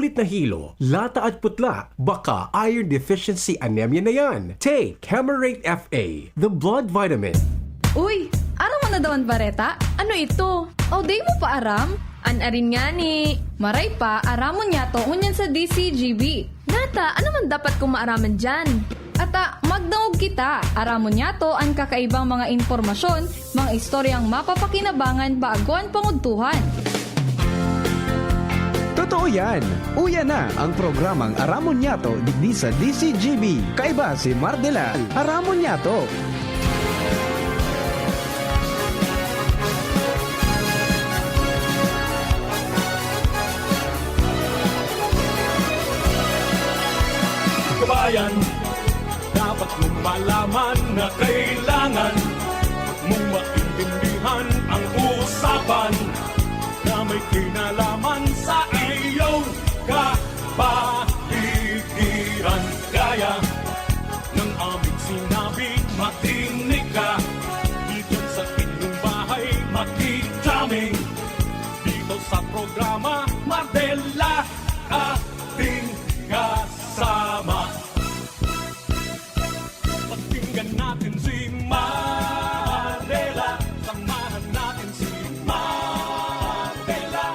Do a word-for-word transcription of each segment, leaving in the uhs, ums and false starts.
Plit na hilo, lata at putla, baka iron deficiency anemia na yan. Take Camerate F A, the blood vitamin. Uy, aram mo na daw an bareta? Ano ito? O, di mo pa aram? An arin ngani. Maray pa, aramon niyato ngunyan sa D C G B. Nata, ano man dapat kong maaraman diyan? Ata, magdangog kita. Aramon niyato an kakaibang mga impormasyon, mga istoryang mapapakinabangan bago an pangudtuhan. Totoo yan! Uya na ang programang Aramon Niyato digdi sa D C G B. Kaiba si Mar de la Aramon Niyato. Kabayan, dapat mong malaman na kailangan mong maintindihan ang usapan na may kinalaman sa iyong kapaligiran. Gaya ng aming sinabi, makinig ka. Dito sa inyong bahay, makikita dito sa programa, Mar de la, ating kasama. Pakinggan natin si Mar de la, samahan natin si Mar de la.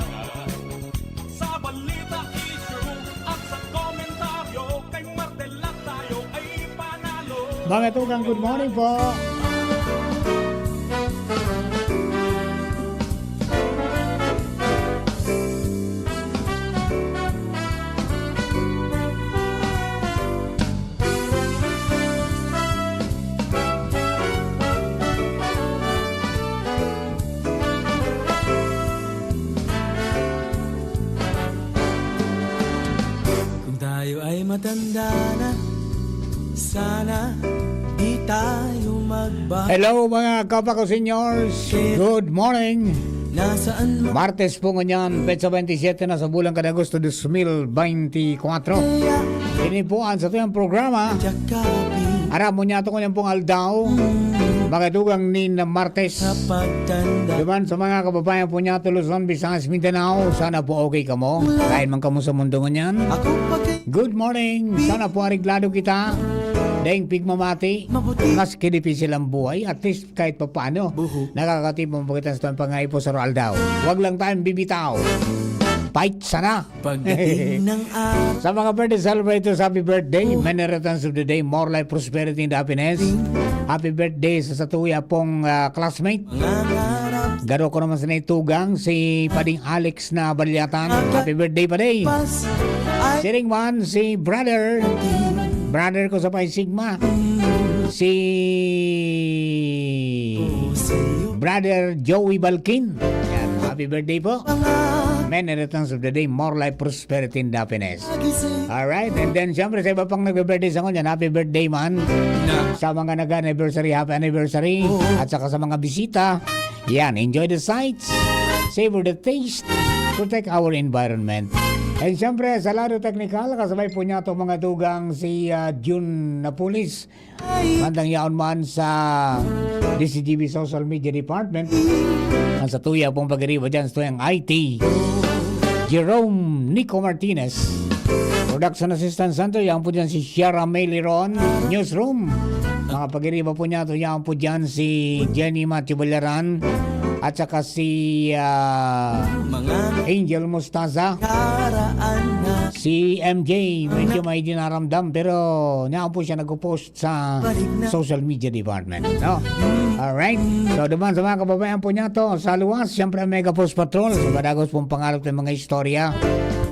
Sa balita, issue, at sa komentaryo, kay Mar de la tayo ay panalo. Mga tugang, good morning po. Kung tayo ay matanda na, sana di tayo magba- Hello, mga kapwa ko seniors. Good morning. Nasaan mo? Martes po ngunyan, petsa twenty-seven na sa bulan kan Agosto dos mil veinticuatro. Ini po ang satuyang programa. Aram mo niya, ito ko niyang pong aldaw. Mga tugang nin Martes. Duman sa mga kababayan po niya, Luzon, Visayas, Mindanao, sana po okay kamo. Kain man kamo sa mundo ngunyan. Good morning. Sana po areglado kita. Daing pigmamati. Maski dipisil ang buhay, at least kahit papaano, nakakatipon pa kita sa pangaipo sa aldaw. Wag lang tayong bibitaw. Fight sana. Pagdating ng araw. Sa mga birthday celebrators, happy birthday. Many returns of the day, more life, prosperity, and happiness. Happy birthday sa satuya pong, ah, classmate. Garo ko naman sa naitugang, si Pading Alex na Balyatan. Happy birthday, Pading. Siring man, si brother. Brother ko sa Pi Sigma. Si Brother Joey Balkin. Yan, happy birthday po. Many returns of the day, more life, prosperity, and happiness. Alright, and then, siyempre, sa iba pang nagbe-birthday sa ngunyan, happy birthday man. Sa mga nag-anniversary, happy anniversary. At saka sa mga bisita, yan, enjoy the sights, savor the taste, protect our environment. And siyempre, sa lado technical, kasabay po niya itong mga tugang si, ah, June Napulis. Bandang yaon man sa D C G B Social Media Department, ang satuya pong pag-iriba dyan, sa tuyang I T, Jerome Nico Martinez. Production Assistant Center, yaon po dyan si Shara May Liron. Newsroom, mga pag-iriba po niya, ito yaon po dyan si Jenny Matthew Balaran at saka si, ah, Angel Mostaza. Si M J, medyo may dinaramdam, pero niya po siya nagpo-post sa social media department, no? Alright. So, duman sa mga kababayan po niya to, sa luwas, siyempre ang Mega Post Patrol. Sa padagos pong pangarap ng mga istorya.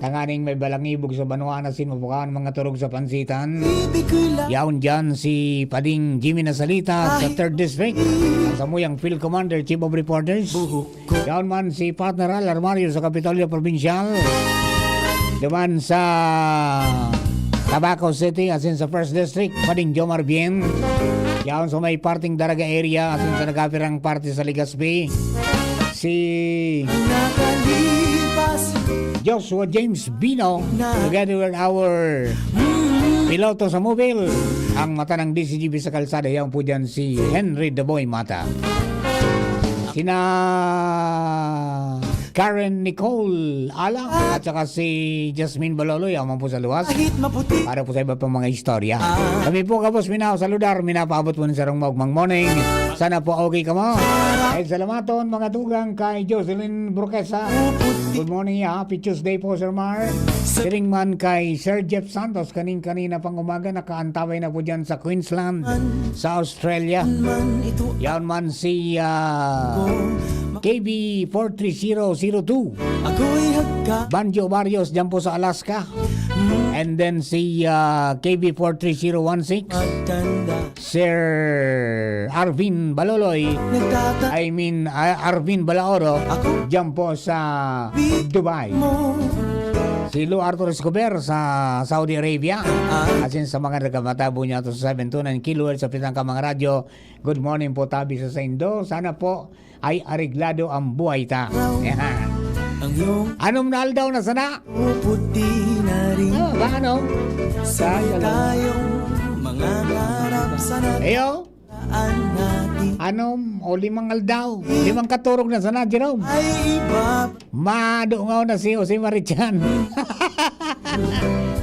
Tanganing may balangibog sa banwa na sin mabukaan mga turog sa pansitan. Yaon dyan si Pading Jimmy Nasalita sa Third District. Ang samuyang Field Commander, Chief of Reporters. Yaon man si Partner Al Armario sa Kapitolyo Probinsyal. Duman sa Tabaco City, asin sa First District, Pading Jomar Bien. Yaon sa may parting Daraga area, asin sa nagapirang parte sa Legazpi. Si Joshua James Bino, together with our piloto sa mobile, ang mata ng D C G B sa kalsada, yaon po dyan si Henry Daboy Mata. Sina Karen Nicole Alang at saka si Jasmine Baloloy, ako man po sa luwas. Kahit maputi. Para po sa iba pang mga istorya. Ah. Kami po, gabos minaw saludar, minapaabot po ng sarong maugmang morning. Sana po okay ka mo. Ay, salamaton, mga tugang, kay Jocelyn Burquesa. Good morning, happy Tuesday po, Sir Mar. Siring man kay Sir Jeff Santos, kaning kanina pang umaga, nakaantabay na po dyan sa Queensland, sa Australia. Yan man si, ah, K B four three zero zero two. Ako'y hagka. Banjo Barrios, dyan po sa Alaska. And then si, ah, K B four three zero one six. Magkanda. Sir Arvin Baloloy. Nagtata- I mean, ah, Arvin Balaoro. Ako. Dyan po sa Dubai. Mo. Si Lou Arthur Escobar sa Saudi Arabia. Ah. Asin sa mga nagkamatabo niya to sa seven two nine kilohertz sa pitang ka mga radyo. Good morning po, tabi sa saindo. Sana po ay areglado ang buhay ta. Yan. Ang iyong Anom na aldaw na sana. Puti na rin. Oh, ba, ano? Sabay tayong mangangarap sana. Ayo. Daan natin. Anom o limang aldaw. Limang katurog na sana, Jerome. Ay iba. Madungaw na si Jose Marichan.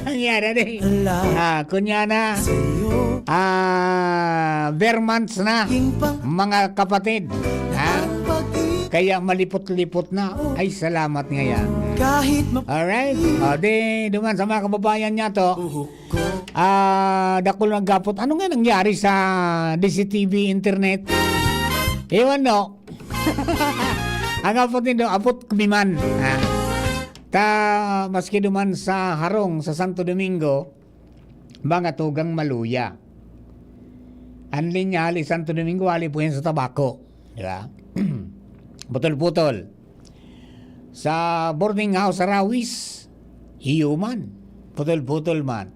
Nangyari na eh. Ala. Ah, kunya na. Sa'yo. Ah, bare months na, King pang- mga kapatid. Ha? Ang pag-ibig. Kaya malipot-lipot na. Ay, salamat ngayon. Kahit ma- Alright. O, di, duman sa mga kababayan niya to. Uhuk. Ah, dakul na gapot. Ano nga nangyari sa D C T V internet? Ewan, no? Ang apot nindo, apot kumiman. Ha? Ta, maski duman sa harong sa Santo Domingo, mga tugang maluya. Ang linya hali Santo Domingo, hali po yan sa Tabaco. Di ba? Putol-putol. Sa boarding house sa Rawis, iyo man. Putol-putol man.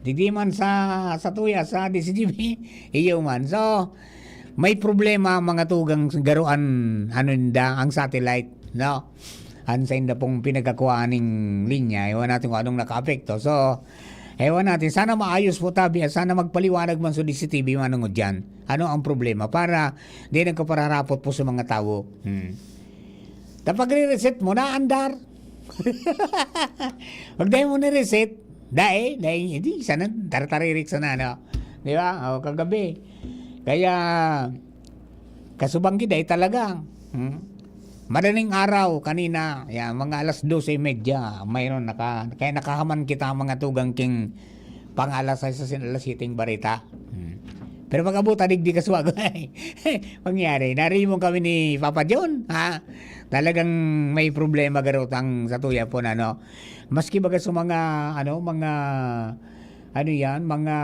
Digdi man sa, sa tuya, sa D C G B, iyo man. So, may problema ang mga tugang garuan, ano ninda, ang satellite, no? Ang sa inda pong pinagkakuhaan ning linya, ewan natin kung anong nakaapekto. So, ewan natin. Sana maayos po tabi at sana magpaliwanag man sa D C T V manungod dyan. Ano ang problema? Para di nagkapararapot po sa mga tawo. Hmm. Kapag re-reset mo, naandar. Pag dahil mo ni-reset, dai, dai, hindi, sana, tartaririk sana, no? Di ba? O, kagabi. Kaya, kasubang gid, ay talaga. Hmm? Madaling araw, kanina, yan, mga alas dose y media, mayroon naka, kaya nakahaman kita, mga tugang king pang alas sais asin alas siyete ning bareta. Hmm. Pero pag-abot, adig di kaswag. Mangyari, narimong kami ni Papa John, ha? Talagang may problema garot ang sa tuya po na, ano. Maski baga sa mga, ano, mga, ano yan, mga,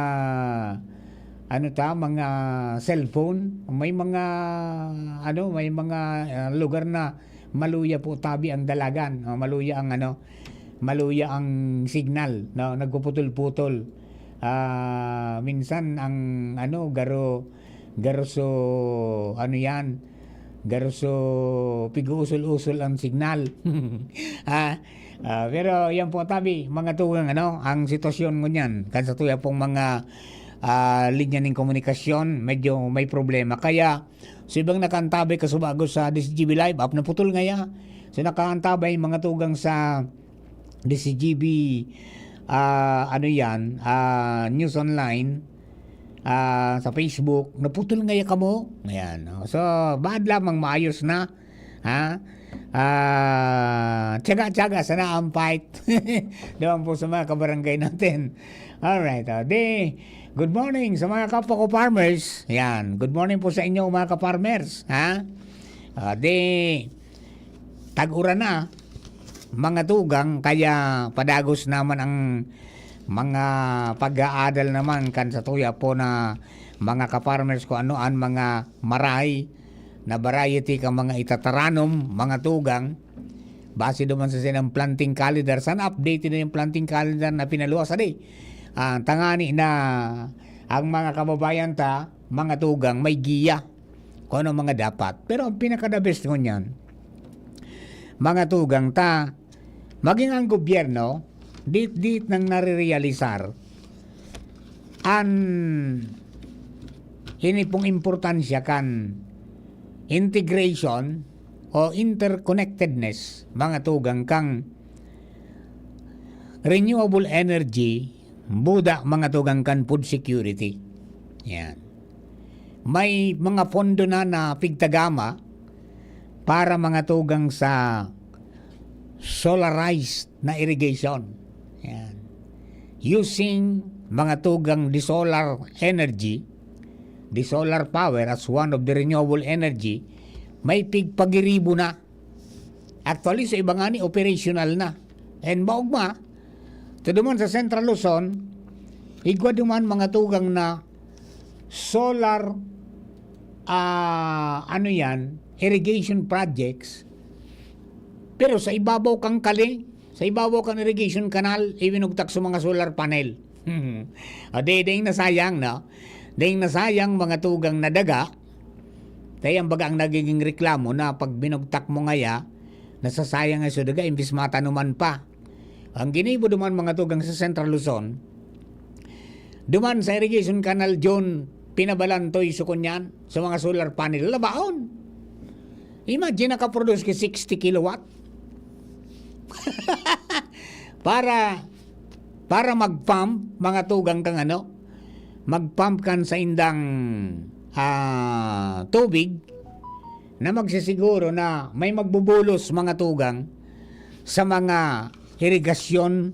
ano ta, mga cellphone, may mga, ano, may mga, ah, lugar na maluya po tabi ang dalagan, o maluya ang, ano, maluya ang signal, no? Nagpuputol-putol. Ah, minsan ang, ano, garo, garo so, ano yan, garo so pig-uusol-usol ang signal. Ah, ah, pero yan po, tabi, mga tugang, ano, ang sitwasyon ngunyan, kan sa tuya pong mga, ah, linya ning komunikasyon, medyo may problema. Kaya, so, ibang nakaantabay kasubago sa D C G B Live, app naputol ngaya. So, nakaantabay mga tugang sa D C G B, ah, ano yan, ah, News Online, ah, sa Facebook, naputol ngaya kamo. Ayan, no? So, bad lamang, maayos na. Ha? Ah, tiyaga-tiyaga sana ang fight. Doon po sa mga kabarangay natin. Alright, ah, di, good morning sa mga kapwa ko farmers. Yan, good morning po sa inyo, mga ka-farmers, ha? Ah, di, tag-uran na, mga tugang, kaya padagos naman ang mga pag-aadal naman kan sa tuya po na mga ka-farmers, kung ano ang mga maray na variety ka mga itataranom, mga tugang. Base duman sa sinang planting calendar, sana updated na yung planting calendar na pinaluwas, adi. Ah, tangani na ang mga kababayan ta, mga tugang, may giya kung ano mga dapat. Pero ang pinaka-the best ngunyan, mga tugang ta, maging ang gobyerno, dit-dit nang narerealisar an ini pong importansya kan integration o interconnectedness, mga tugang, kang renewable energy, buda, mga tugang, kan food security. Yan. May mga pondo na na pigtagama para, mga tugang, sa solarized na irrigation. Yan. Using, mga tugang, the solar energy, the solar power as one of the renewable energy, may pigpagiribo na. Actually, sa iba ngani, operational na. And maugma, to duman sa Central Luzon, igwa duman, mga tugang, na solar, ah, ano yan, irrigation projects. Pero sa ibabaw kang kali, sa ibabaw kang irrigation canal, ibinugtak sa mga solar panel. O, di, ding nasayang, no? Ding nasayang, mga tugang, na daga. Kaya ang baga ang nagiging reklamo na pag binugtak mo ngaya, nasasayang ang sudaga, imbis matanuman pa. Ang ginibo duman, mga tugang, sa Central Luzon, duman sa irrigation canal, John, pinabalantoy sa kunyan, sa mga solar panel, labaon. Imagine, nakaproduce ka sixty kilowatt. Para, para mag-pump, mga tugang, kang ano, mag-pump kan sa indang, ah, tubig, na magsisiguro na may magbubulos, mga tugang, sa mga irigasyon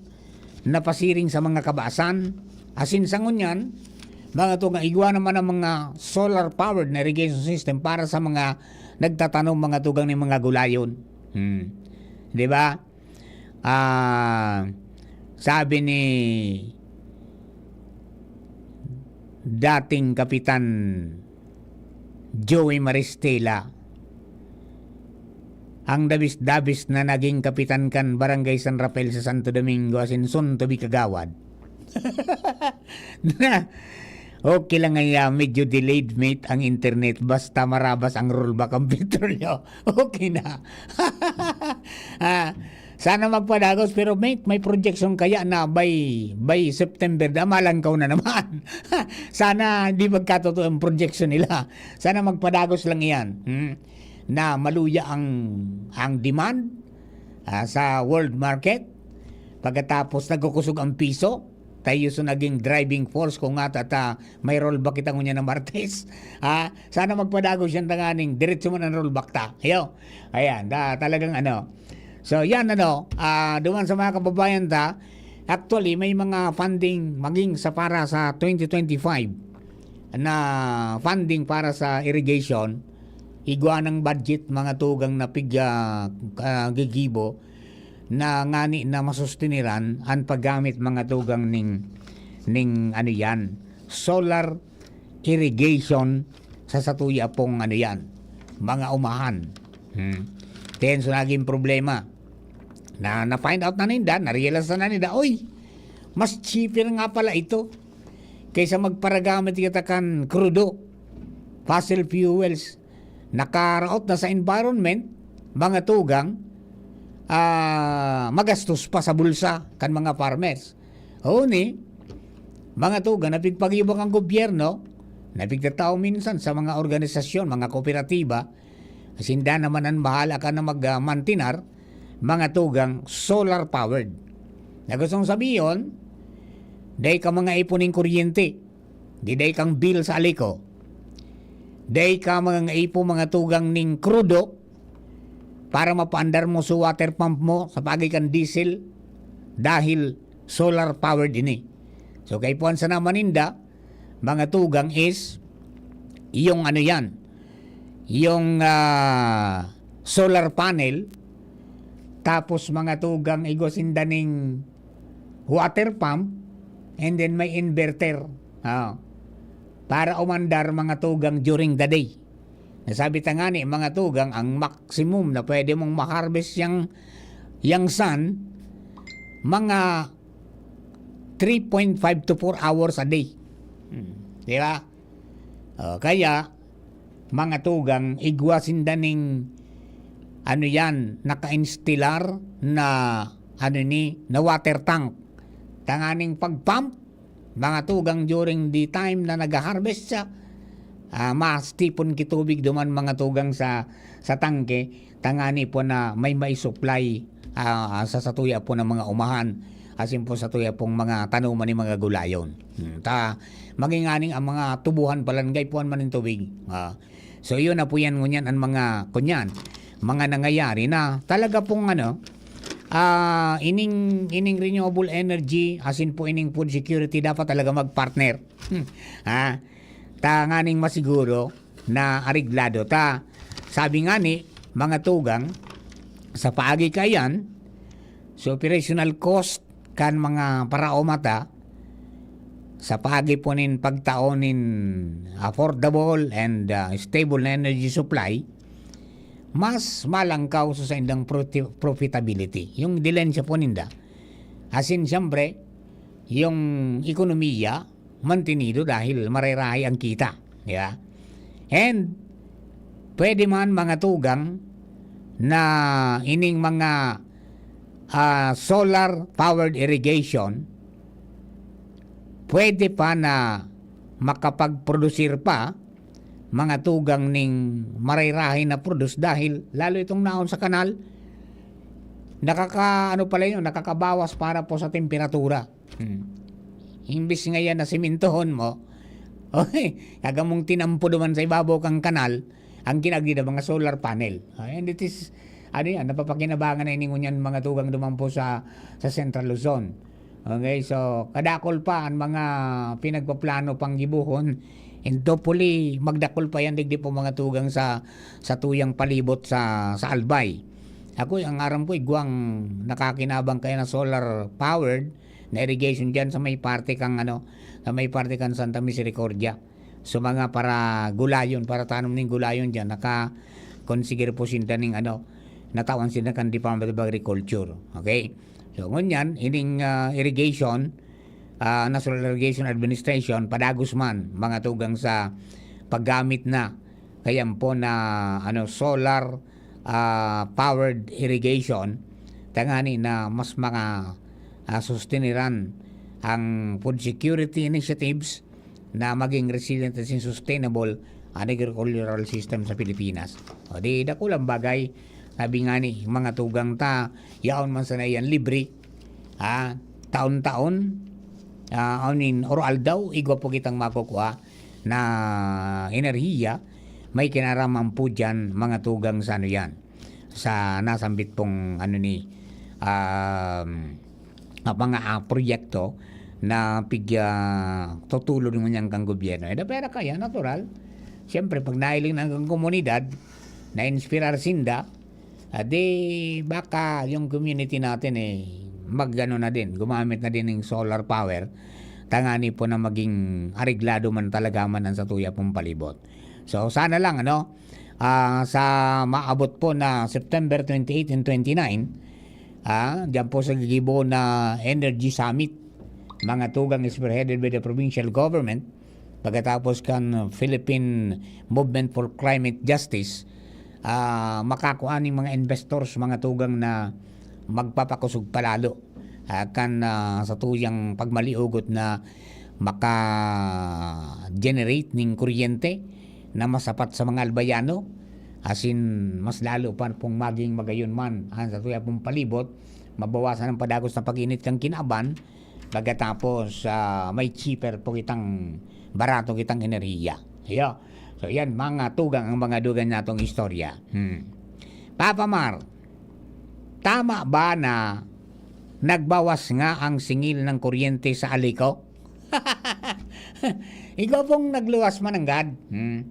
na pasiring sa mga kabasan. Asin sa ngunyan, mga tugang, igwa naman ang mga solar-powered na irrigation system para sa mga nagtatanom, mga tugang, ng mga gulayon. Hmm. Di ba? Ah, sabi ni dating Kapitan Joey Maristela, ang dabis-dabis na naging kapitan kan Barangay San Rafael sa Santo Domingo, asin soon to be kagawad. Na, okay lang ngaya, medyo delayed, mate, ang internet, basta marabas ang rollback ang petrolyo. Okay na. Ah, sana magpadagos, pero, mate, may projection kaya na by, by September, da, malangkaw na naman. Sana di magkatotoo ang projection nila. Sana magpadagos lang iyan. Hmm. Na maluya ang, ang demand, ah, sa world market. Pagkatapos nagkukusog ang piso, tayo so naging driving force kung nga ta, ta, may rollback kita ngunyan na Martes. Ah, sana magpadagos yan tanganing diretso man ang rollback ta. Yo. Ayan, da, talagang ano. So, yan ano, ah, duman sa mga kababayan ta, actually, may mga funding maging sa para sa twenty twenty-five na funding para sa irrigation. Igwa ng budget, mga tugang, na pig, ah, ah, gigibo na ngani na masustiniran an paggamit, mga tugang, ning, ning ano yan, solar irrigation sa satuya pong ano yan, mga umahan. Hmm. Then, so naging problema na na-find out na ninda, na-realize na ninda, "Oy, mas cheaper nga pala ito kaysa magparagamit kita kan krudo, fossil fuels." Nakaraot na sa environment, mga tugang, ah, magastos pa sa bulsa kan mga farmers. Huni, mga tugang, na pigpag-iba kan gobyerno, na pigtatao minsan sa mga organisasyon, mga kooperatiba, sinda naman ang bahala ka na mag, ah, mantinar, mga tugang, solar powered. Na gustong sabihin, dai ka mga ipuning kuryente, di dai kang bill sa aliko, dai ka mga ngaipo, mga tugang, ning krudo para mapaandar mo sa water pump mo sa pagi kan diesel dahil solar powered ini. So, kaipuhan sana maninda, mga tugang, is yung ano yan, yung, ah, solar panel, tapos, mga tugang, igwa sinda ning water pump, and then may inverter. Ah, para umandar, mga tugang, during the day. Nasabi ta ngani, mga tugang, ang maximum na pwede mong ma-harvest yang, yang sun, mga three point five to four hours a day. Hmm. Di ba? O, kaya, mga tugang, igwa sinda ning, ano yan, naka-installer na, ano ni, na water tank. Tanganing pag-pump, mga tugang, during the time na nag-harvest siya, ah, mas tipon ki tubig duman, mga tugang, sa, sa tangke, tangani po na may maisupply, ah, sa satuya po ng mga umahan, asin po satuya pong mga tanuman ni mga gulayon. Hmm, ta, maging aning ang mga tubuhan palanggay puan man nin tubig. Ah, so, yun na po yan ngunyan ang mga, kunyan, mga nangyayari na talaga pong ano, ah, ining, ining renewable energy, asin po ining food security, dapat talaga mag-partner. Hmm. Ah, tanganing masiguro na areglado ta. Sabi nga ni mga tugang, sa paagi kaiyan, sa operational cost kan mga paraoma ta, sa paagi po nin pagtao nin affordable and, ah, stable na energy supply, mas malangkaw sa saindang proti-, profitability. Yung dilensya po ninda. Asin, siyempre, yung ekonomiya, mantenido dahil marerahay ang kita. Di ba? And, pwede man mga tugang na ining mga, ah, solar powered irrigation, pwede pa na makapag-produce pa mga tugang ning marerahay na produce dahil lalo itong naon sa kanal, nakaka-, ano pala yun, nakakabawas para po sa temperatura. Hmm. Imbis nga yan na simintohon mo, okay, kaga mong tinampo duman sa ibabaw kang kanal, ang ginagdi na mga solar panel. Ah, and it is, ano yan, napapakinabangan na ini ngunyan mga tugang duman po sa, sa Central Luzon. Okay, so kadakol pa ang mga pinagpaplano pang gibohon. And hopefully, magdakol pa yan digdi po mga tugang sa, sa tuyang palibot sa, sa Albay. Ako, ang aram ko, igwang nakakinabang kaya na solar powered na irrigation dyan sa may parte kang, ano, sa may parte kang Santa Misericordia. So, mga para gulayon, para tanom ning gulayon dyan, naka-consider po sinda ning, ano, natawan sinda kan Department of Agriculture. Okay? So, ngunyan, ining, ah, irrigation, ah, National Irrigation Administration, padagos man, mga tugang sa paggamit na, kayan po na, ano, solar, ah, powered irrigation, tangani na mas mga, ah, sustiniran ang food security initiatives na maging resilient at sustainable ang agricultural system sa Pilipinas. O di, dakulang bagay, sabi nga ni, mga tugang ta, yaon man sana yan libre, ah, taon-taon, ah, I mean, or aldaw, igwa po kitang makukuha na enerhiya, may kinaraman po dyan, mga tugang sa ano yan, sa nasambit pong ano ni, um, ah, mga, ah, proyekto na pig-, ah, tutulong ngunyan kang gobyerno. Eh, da pera kaya, natural. Siyempre, pag nahiling na ang komunidad, na-inspirar sinda, ah, di baka yung community natin, eh, mag-ano na din, gumamit na din ng solar power, tangani po na maging areglado man talaga man ang satuya pong palibot. So, sana lang, ano, ah, sa maabot po na September twenty-eight and twenty-nine, ah, diyan po sa gigibo na Energy Summit, mga tugang, spearheaded by the provincial government, pagkatapos kan Philippine Movement for Climate Justice, ah, makakua ning mga investors, mga tugang, na magpapakosog palalo, ah, kan, ah, satuyang pagmaliugot na maka-generate ning kuryente na masapat sa mga Albayano, asin mas lalo pa pong maging magayon man ang satuya pong palibot, mabawasan ang padagos na pag-init kan kinaban, pagkatapos, ah, may cheaper po kitang, barato kitang enerhiya. Iyo. So, yan, mga tugang ang mga dugan natong istorya. Hmm. Papa Mar, tama ba na nagbawas nga ang singil ng kuryente sa Alico? Igwa pong nagluwas man nanggad. Hmm.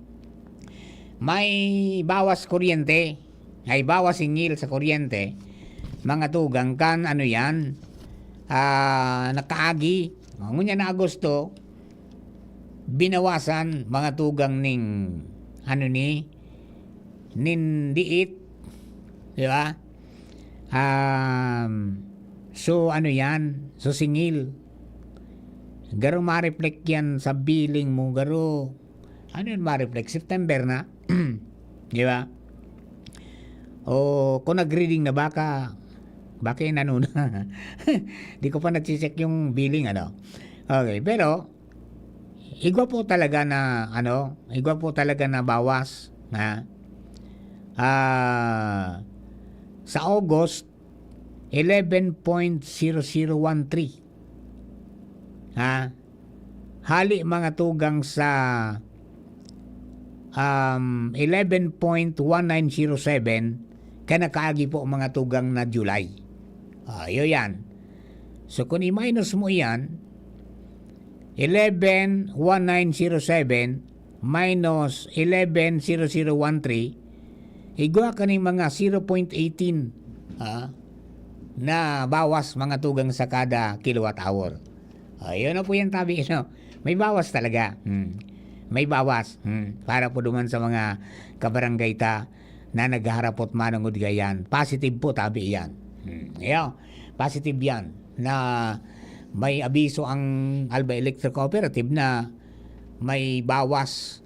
May bawas kuryente, ay bawas singil sa kuryente, mga tugang kan, ano yan, ah, nakaagi. O, ngunyan na Agosto, binawasan, mga tugang, ning, ano ni, nin diit, di ba? Um, so, ano yan? So, singil. Garo ma-reflect yan sa billing mo, garo. Ano yun ma-reflect? September na. Di ba? O, kung nag-reading na baka, baka yun ano na. Di ko pa nag-check yung billing, ano. Okay, pero, igwa po talaga na, ano, igwa po talaga na bawas, ha? Ah, sa August, eleven point zero zero one three. Ha? Hali mga tugang sa, um, eleven point one nine zero seven, kan nakaagi po mga tugang na July. Ah, iyo yan. So, kung i-minus mo iyan, eleven one nine zero seven minus eleven zero zero one three, igwa ka ning mga zero point eighteen, ah, na bawas mga tugang sa kada kilowatt hour. Ah, yun na po yan, tabi, no? May bawas talaga. Hmm. May bawas. Hmm. Para po duman sa mga kabarangay ta na naghaharapot manongod gayan. Positive po, tabi yan. Hmm. Iyo, positive yan na may abiso ang Alba Electric Cooperative na may bawas.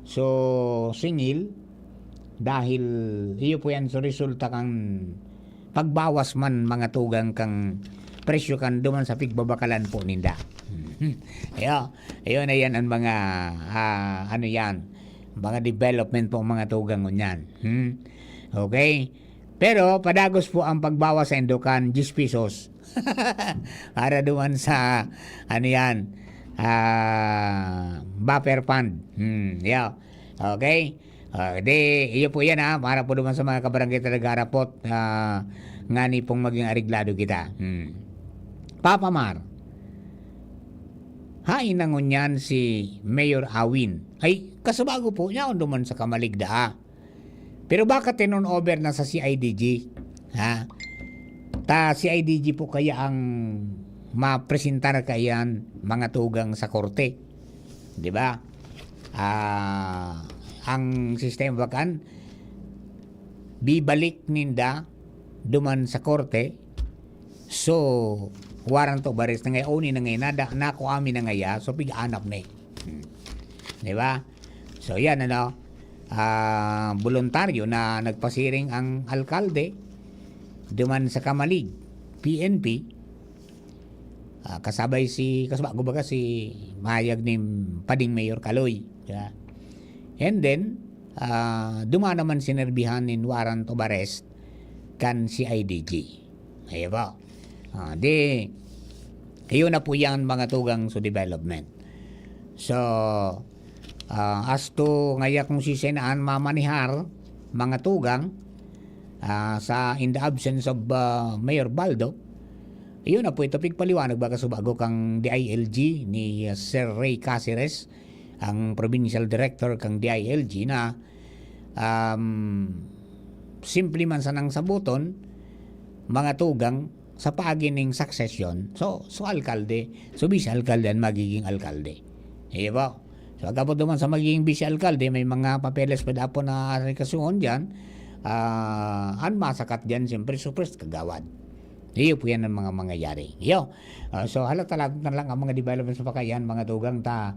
So, singil, dahil iyo po yan, so resulta kan pagbawas man mga tugang kan presyo kan duman sa pigbabakalan po ninda. Iyo, iyo na yan ang mga, ah, ano yan, mga development po mga tugang ngunyan. Hmm? Okay? Pero padagos po ang pagbawas sa indukan, diyes pesos. Para duman sa, ano yan, ah, buffer fund. Hmm, iyo. Okay? Ah, di, iyo po yan, ha, para po duman sa mga kabarangay ta nagharapot, ah, ngani pong maging areglado kita. Hmm. Papa Mar, hain na ngunyan si Mayor Awin? Ay, kasubago po niya, duman sa Camalig daa. Pero baka tinurn over na sa C I D G, ha? Ta C I D G po kaya ang mapresentar kaiyan mga tugang sa korte, di ba? Ah, ang sistema bakan, bibalik ninda duman sa korte. So, warrant of arrest na ngayon, na ngayon, nada, nako amin na ngaya, so pigaanap na eh. Hmm. Di ba? So, yan, ano, ah, voluntaryo na nagpasiring ang alkalde duman sa Camalig, P N P, ah, kasabay si, kasaba-, kumbaga si mayag ni Pading Mayor Kaloy, di ba? And then, ah, duman naman sinerbihan nin warrant of arrest kan C I D G. Ayan po. Ah, di, iyo na po yan, mga tugang, so development. So, ah, as to ngaya kung siisay na an mamanihar, mga tugang, ah, sa, in the absence of, ah, Mayor Baldo, iyo na po ito, pigpaliwanag baga subago kang D I L G ni, ah, Sir Ray Caceres, ang provincial director kang D I L G na, um, simple man sanang saboton, mga tugang, sa paagi ning succession. So, so alkalde, so vice alkalde an magiging alkalde. Iyo po. So, agapot duman sa magiging vice alkalde, may mga papeles pa dapat na asikasuhon diyan. Ah, an masakat diyan, siyempre, so first kagawad. Iyo po yan ang mga mangyayari. Iyo. Ah, so, halata lang, na lang ang mga developments sa pakaiyan, mga tugang ta,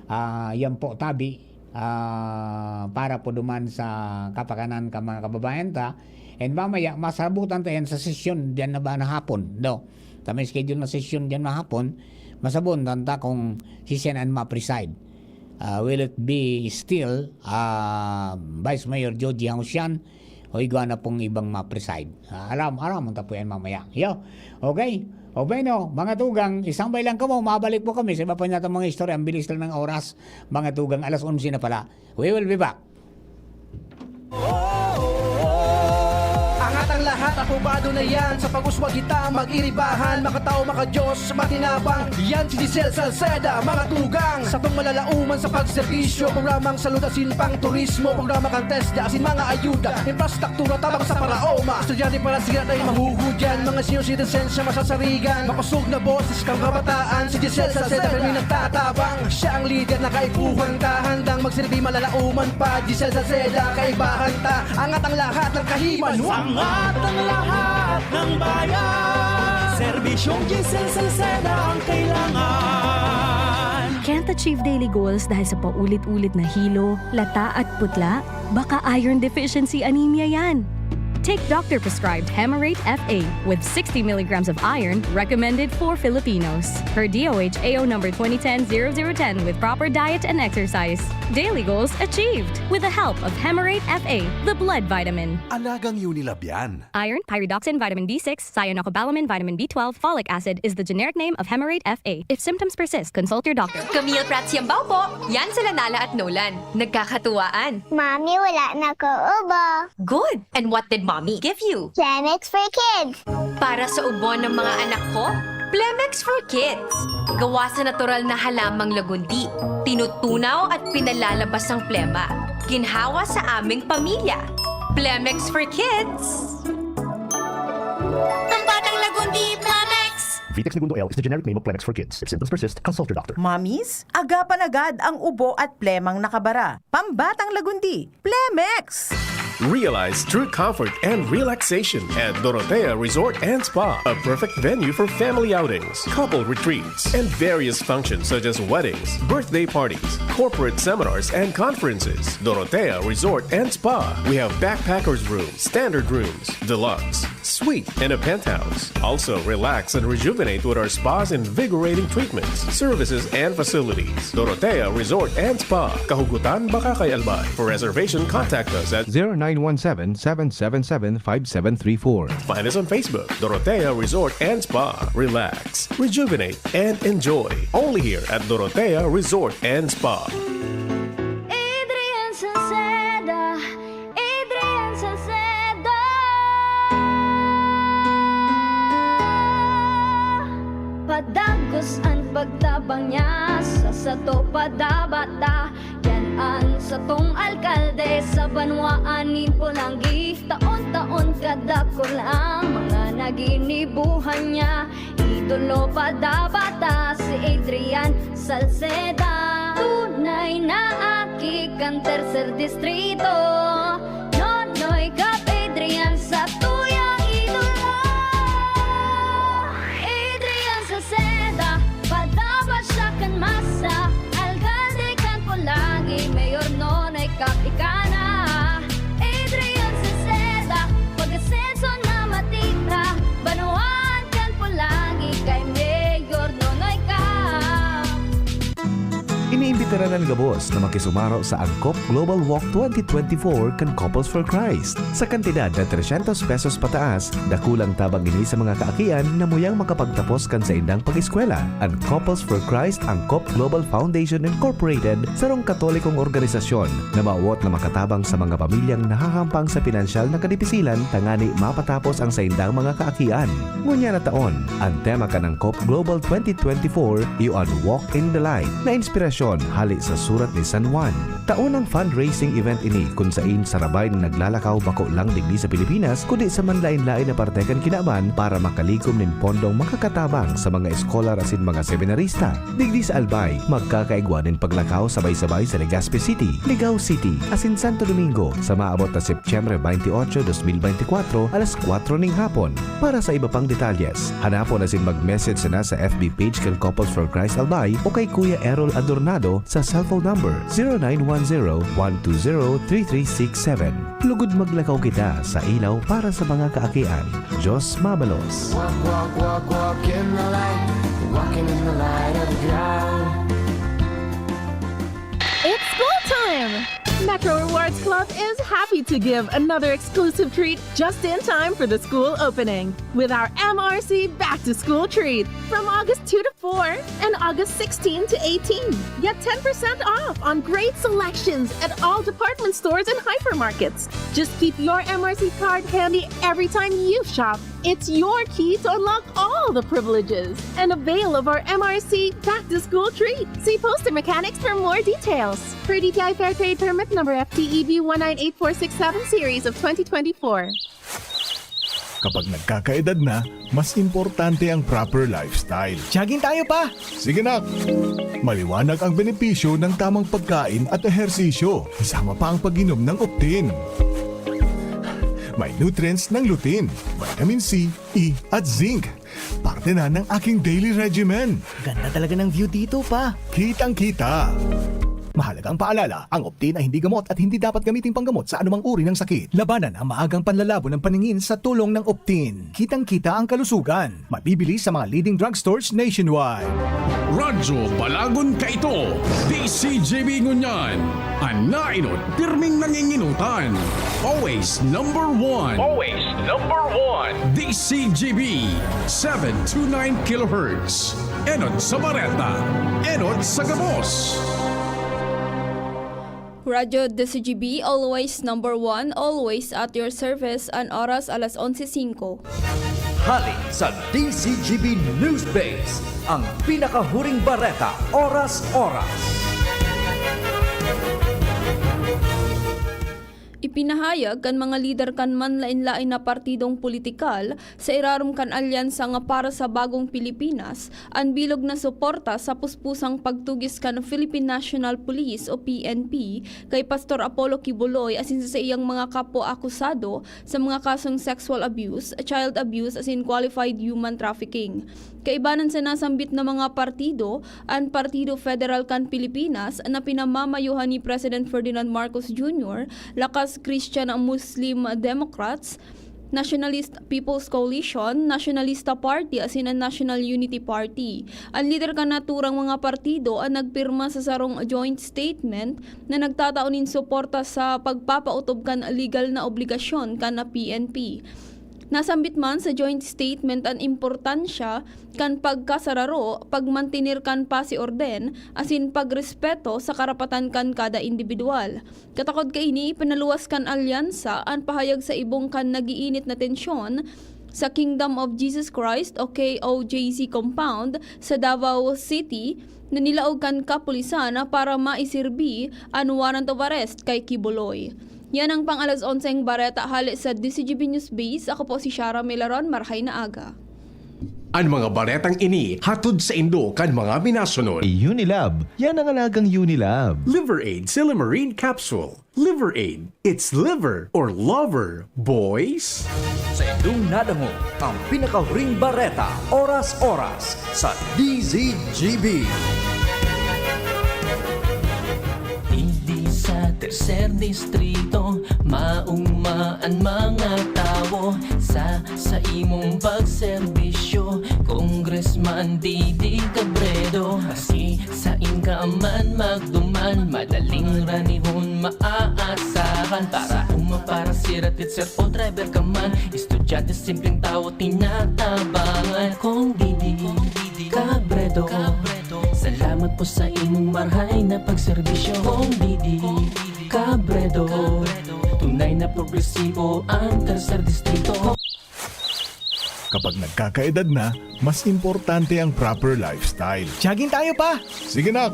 ah, yan po, tabi, ah, para po duman sa kapakanan ka mga kababayan ta. And mamaya, masabutan ta yan sa sesyon diyan na ba na hapon, no? Ta may schedule na sesyon diyan na hapon, masabutan ta kung siisay an ma-preside. Ah, will it be still, ah, Vice Mayor Joji Hausian o igwa na pong ibang ma-preside? Ah, aram, aram, ta po yan mamaya. Yo, okay? O bueno, mga tugang, isang bay lang kamo, mabalik po kami sa iba pa natin mga istorya. Ang bilis lang ng oras, mga tugang, alas onse na pala. We will be back. Angat ang lahat, aprobado na yan. Sa pag-uswag kita, mag-iribahan. Makatao, makadiyos, matinabang. Yan si Giselle Salceda, mga tugang. Satong malalauman sa pagserbisyo. Programang salud asin pang turismo. Programa kang TESDA asin mga ayuda. Infrastruktura tabang sa paraoma. Estudyante para siya tayo mahuhudyan. Mga senior citizens siya masasarigan. Makosog na boses kang kabataan. Si Giselle Salceda kami nagtatabang. Siya ang lider na kaipuhan ta. Handang magsilbi malalauman pa. Giselle Salceda, kaibahan ta. Angat ang lahat ng kahiman. Angat ang lahat ng bayan. Serbisyong Giselle Salceda ang kailangan. Can't achieve daily goals dahil sa paulit-ulit na hilo, lata at putla? Baka iron deficiency anemia yan. Take doctor-prescribed Hemarate F A with sixty milligrams of iron, recommended for Filipinos. Per D O H A O number twenty ten zero zero ten, with proper diet and exercise. Daily goals achieved with the help of Hemarate F A, the blood vitamin. Alagang Unilab yan. Iron, pyridoxine, vitamin B six, cyanocobalamin, vitamin B twelve, folic acid is the generic name of Hemarate F A. If symptoms persist, consult your doctor. Camille Prats Yambao po. Yan sila Nala at Nolan. Nagkakatuwaan. Mami, wala na ko ubo. Good! And what did mommy give you? Plemex for kids. Para sa ubo ng mga anak ko, Plemex for Kids. Gawa sa natural na halamang lagundi. Tinutunaw at pinalalabas ang plema. Ginhawa sa aming pamilya. Plemex for Kids. Ang batang lagundi, Plemex! Vitex Negundo L is the generic name of Plemex for kids. If symptoms persist, consult your doctor. Mommies, agapan agad ang ubo at plemang nakabara. Pambatang lagundi, Plemex! Realize true comfort and relaxation at Dorotea Resort and Spa, a perfect venue for family outings, couple retreats, and various functions such as weddings, birthday parties, corporate seminars, and conferences. Dorotea Resort and Spa. We have backpackers room, standard rooms, deluxe, suite, and a penthouse. Also, relax and rejuvenate with our spa's invigorating treatments, services, and facilities. Dorotea Resort and Spa, Kahugutan, Bacacay, Albay. For reservation, contact us at zero nine one seven, seven seven seven, five seven three four. Find us on Facebook, Dorotea Resort and Spa. Relax, rejuvenate, and enjoy. Only here at Dorotea Resort and Spa. Adrian Salceda, Adrian Salceda. Padagos an pagtabang niya sa sato padabata. Yan an satong alkalde sa banwaan nin Polangui. Taon-taon kadakul ang mga naginibuhan niya. Idolo padabata si Adrian Salceda. Tunay na aki kan tercer distrito. Nonoy Cap Adrian sa tuyang idolo. Adrian Salceda, padaba siya kan masa. Alkalde kan Polangui, Mayor Nonoy Cap ika na. Adrian Salceda, pag-asenso na matira. Banwaan kan Polangui, kay Mayor Nonoy Cap. Iniimbitaran an gabos na makisumaro sa Angkop Global Walk twenty twenty-four kan Couples for Christ. Sa kantidad na trescientos pesos pataas, dakulang tabang ini sa mga kaakian na muyang makapagtapos kan saindang pag-eskwela. An Couples for Christ Angkop Global Foundation Incorporated, sarong Katolikong organisasyon na mawot na makatabang sa mga pamilyang nahahampang sa pinansyal na kadipisilan tangani mapatapos ang saindang mga kaakian. Ngunyan na taon, an tema kan Angkop Global twenty twenty-four iyo an Walk in the Light, na inspirasyon hali sa Surat ni San Juan. Taon ang fundraising event ini kun sain sarabay na naglalakaw bako lang digdi sa Pilipinas, kundi sa manlaen-laen na parte kan kinaban para makalikom nin pondong makakatabang sa mga eskolar asin mga seminarista. Digdi sa Albay, magkakaigwa nin paglakaw sabay-sabay sa Legazpi City, Ligao City, asin Santo Domingo sa maabot na Setyembre twenty-eight, dos mil beintikwatro, alas kwatro ning hapon. Para sa iba pang detalyes, hanapon asin mag-message sana sa F B page kan Couples for Christ Albay o kay Kuya Errol Adornado sa cellphone number zero nine one zero, one two zero, three three six seven. Lugod maglakaw kita sa ilaw para sa mga kaakian. Diyos mabalos. Walk, walk, walk, walk in the light. Walking in the light of God. It's school time! Metro Rewards Club is happy to give another exclusive treat just in time for the school opening with our M R C Back to School treat from August two to four and August sixteen to eighteen. Get ten percent off on great selections at all department stores and hypermarkets. Just keep your M R C card handy every time you shop. It's your key to unlock all the privileges and avail of our M R C Back to School treat. See poster mechanics for more details. Per D T I Fair Trade Permit number F T E B one nine eight four six seven series of twenty twenty-four. Kapag nagkakaedad na, mas importante ang proper lifestyle. Jogging tayo, Pa! Sige, nak! Maliwanag ang benepisyo ng tamang pagkain at ehersisyo, kasama pa ang pag-inom ng Optin. May nutrients ng lutein, vitamin C, E, at zinc. Parte na ng aking daily regimen. Ganda talaga ng view dito, Pa. Kitang-kita. Mahalagang paalala, ang Optin ay hindi gamot at hindi dapat gamiting panggamot sa anumang uri ng sakit. Labanan ang maagang panlalabo ng paningin sa tulong ng Optin. Kitang-kita ang kalusugan. Mabibili sa mga leading drugstores nationwide. Radyo Balagon kaito, D C G B ngunyan. An nainot, pirming nanginginutan. Always number one. Always number one. D C G B, seven two nine kilohertz. Enot sa bareta, enot sa gabos. Radyo D C G B, always number one, always at your service, an oras alas onse singko. Hali sa D C G B News Base, ang pinakahuring bareta, oras-oras. Ipinahayag kan mga lider kan manlaen-laen na partidong politikal sa irarom kan Alyansa nga Para sa Bagong Pilipinas an bilog na suporta sa puspusang pagtugis kan Philippine National Police o P N P kay Pastor Apollo Quiboloy asin sa saiyang mga kapwa akusado sa mga kasong sexual abuse, child abuse asin qualified human trafficking. Kaibanan sa nasambit na mga partido, an Partido Federal kan Pilipinas na pinamamayohan ni President Ferdinand Marcos Junior, Lakas Christian Muslim Democrats, Nationalist People's Coalition, Nationalista Party asin an National Unity Party. An lider kan naturang mga partido an nagpirma sa sarong joint statement na nagtatao nin suporta sa pagpapautob kan legal na obligasyon kan P N P. Nasambit man sa joint statement an importansya kan pagkasararo, pagmantener kan pasi orden, asin pagrespeto sa karapatan kan kada indibidwal. Katakod kaini, ipinaluwas kan alyansa an pahayag sa ibong kan nag-iinit na tensyon sa Kingdom of Jesus Christ o K O J C compound sa Davao City na nilaog kan kapulisan para maisirbi an warrant of arrest kay Quiboloy. Yan ang pang alas onseng bareta hale sa D C G B News Base. Ako po si Shara Milaron. Marhay na aga. An mga baretang ini hatod saindo kan mga minasunod. Unilab, yan ang alagang Unilab. Liver Aid Silymarin Capsule. Liver Aid, it's liver or lover, boys. Sa indong nadangog, ang pinakahuring bareta, oras-oras, sa D Z G B. Digdi sa Tercer Distrito, mauma an mga tawo sa, sa imong pagserbisyo. Congressman Didi Cabredo, maski sain ka man magduman, madaling ranihon maaasahan. Para uma, para sira, teacher o driver ka man, estudyante, simpleng tawo, tinatabangan. Kong Didi Cabredo, salamat po sa imong marhay na pagserbisyo. Kong Didi Cabredo, tunay na progresibo ang Tercer Distrito. Kapag nagkakaedad na, mas importante ang proper lifestyle. Jogging tayo, Pa! Sige, nak!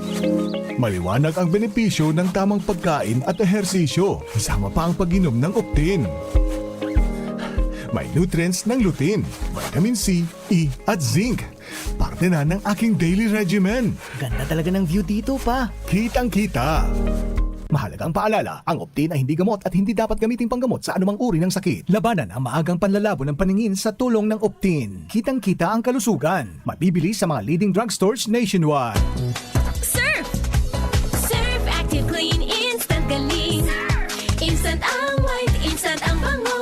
Maliwanag ang benepisyo ng tamang pagkain at ehersisyo, kasama pa ang pag-inom ng Optin. May nutrients ng lutein, vitamin C, E, at zinc. Parte na ng aking daily regimen. Ganda talaga ng view dito, Pa. Kitang-kita. Mahalagang paalala, ang Optin ay hindi gamot at hindi dapat gamiting panggamot sa anumang uri ng sakit. Labanan ang maagang panlalabo ng paningin sa tulong ng Optin. Kitang-kita ang kalusugan. Mabibili sa mga leading drugstores nationwide. Surf! Surf Active Clean Instant Galing. Instant ang white, instant ang bango.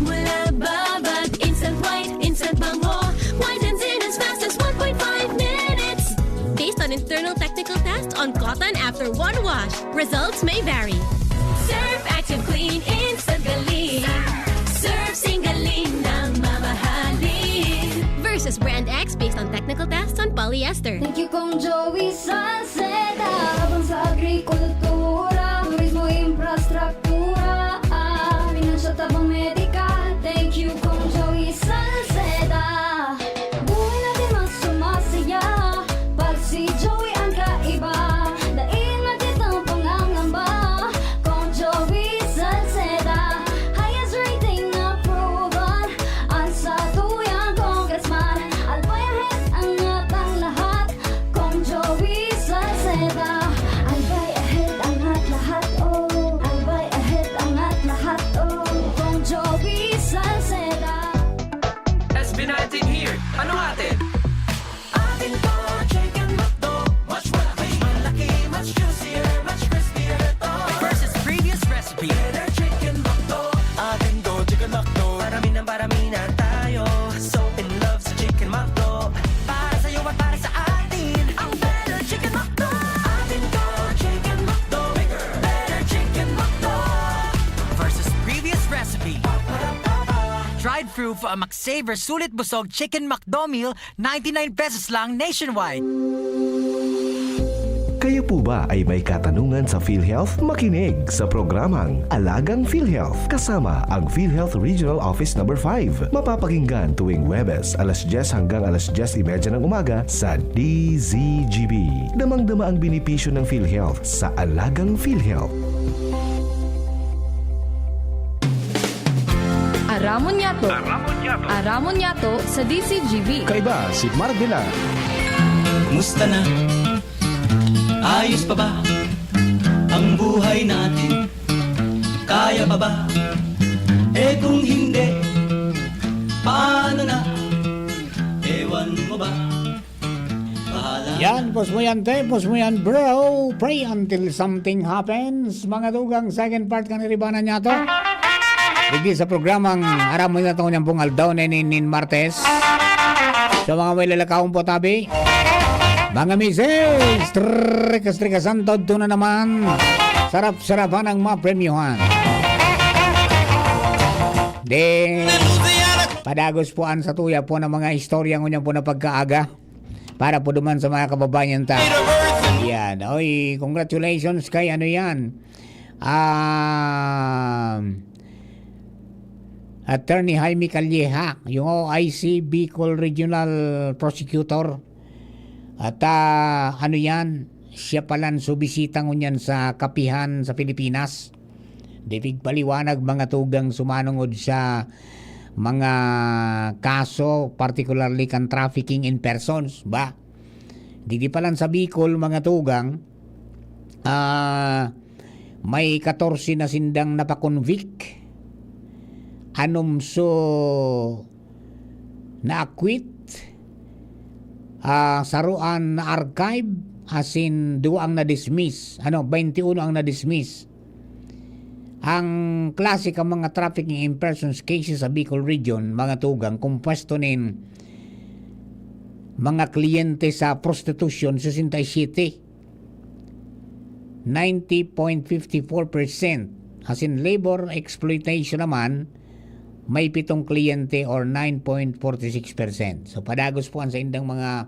Mula babad, instant white, instant bango. Whitens in as fast as one point five minutes. Based on internal technical test on cotton after one wash, results may vary. Surf Active Clean Instant Galing. Surf Sing Galing na mamahalin. Versus Brand X based on technical tests on polyester. Thank you, Kong Joey Salceda. Habang sa agrikultura, turismo, infrastruktura, ah, pinansyal, tabang medikal. Thank you, Kong Joey Salceda. Buhay natin mas sumasaya pag si Joey ang kaiba. Dahil natin ang pangangamba, Kong Joey Salceda. Highest rating approval ang satuyang congressman. Albay ahead ang atang lahat, Kong Joey Salceda. Albay ahead Proof, uh, McSaver Sulit Busog Chicken McDo Meal, ninety-nine pesos lang nationwide. Kayo po ba ay may katanungan sa PhilHealth? Makinig sa programang Alagang PhilHealth kasama ang PhilHealth Regional Office Number five. Mapapakinggan tuwing Huwebes, alas dyes hanggang alas dyes y media ng umaga sa D Z G B. Damang-dama ang benepisyo ng PhilHealth sa Alagang PhilHealth. Aramon Yato. Aramon Yato. Aramon Yato sa D Z G B. Kaiba si Marvela. Musta na? Ayos pa ba ang buhay natin? Kaya pa ba? Eh kung hindi, paano na? Ewan mo ba? Bahala Yan, pos mo yan, te. Pos mo yan, bro. Pray until something happens. Mga tugang, second part kan Iribanan Yato. Digdi sa programang Aramon Yato niyang pong aldaw na inin Martes. Sa mga may lalakawon po, tabi. Mga misis, trikas-trikasan, todto na naman. Sarap-sarapan ang mga premyohan. Di, padagos po ang satuya po ng mga istorya ngunyan po na pagkaaga. Para po duman sa mga kababayan ta. Yan. Oy, congratulations kay ano yan. Um, Attorney Jaime Calleja, yung O I C Bicol Regional Prosecutor. At ah, ano yan, siya palan subisita ngunyan sa kapihan sa Pilipinas. Di pigpaliwanag mga tugang sumanungod sa mga kaso, particularly kan trafficking in persons, ba? Digdi palan sa Bicol, mga tugang, ah, may katorse na sindang napakonvict. Anom so na-acquit, ah, saruan na-archive, asin duwa ang na-dismiss. Ano, twenty-one ang na-dismiss. Ang klase kan mga trafficking in persons cases sa Bicol Region, mga tugang, kompuesto nin mga kliyente sa prostitusyon, sesenta y siyete, ninety point fifty four percent. Asin labor exploitation naman, may pitong kliyente or nine point forty six percent. So, padagos po ang saindang mga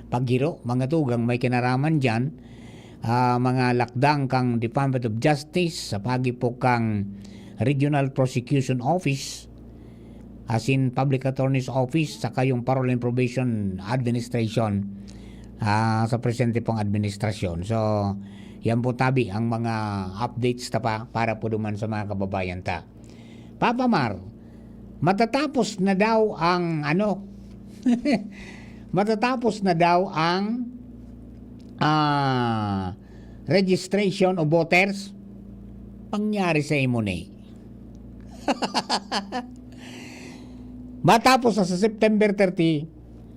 paghiro, mga tugang may kinaraman dyan, ah, mga lakdang kang Department of Justice, sa pagi po kang Regional Prosecution Office, asin Public Attorney's Office, saka yung Parole and Probation Administration, ah, sa presente pong administrasyon. So, yan po tabi ang mga updates ta pa para po duman sa mga kababayan ta. Papa Mar, matatapos na daw ang ano, matatapos na daw ang, ah, registration of voters. Pangyari sa imo ni. Matapos na sa September thirty,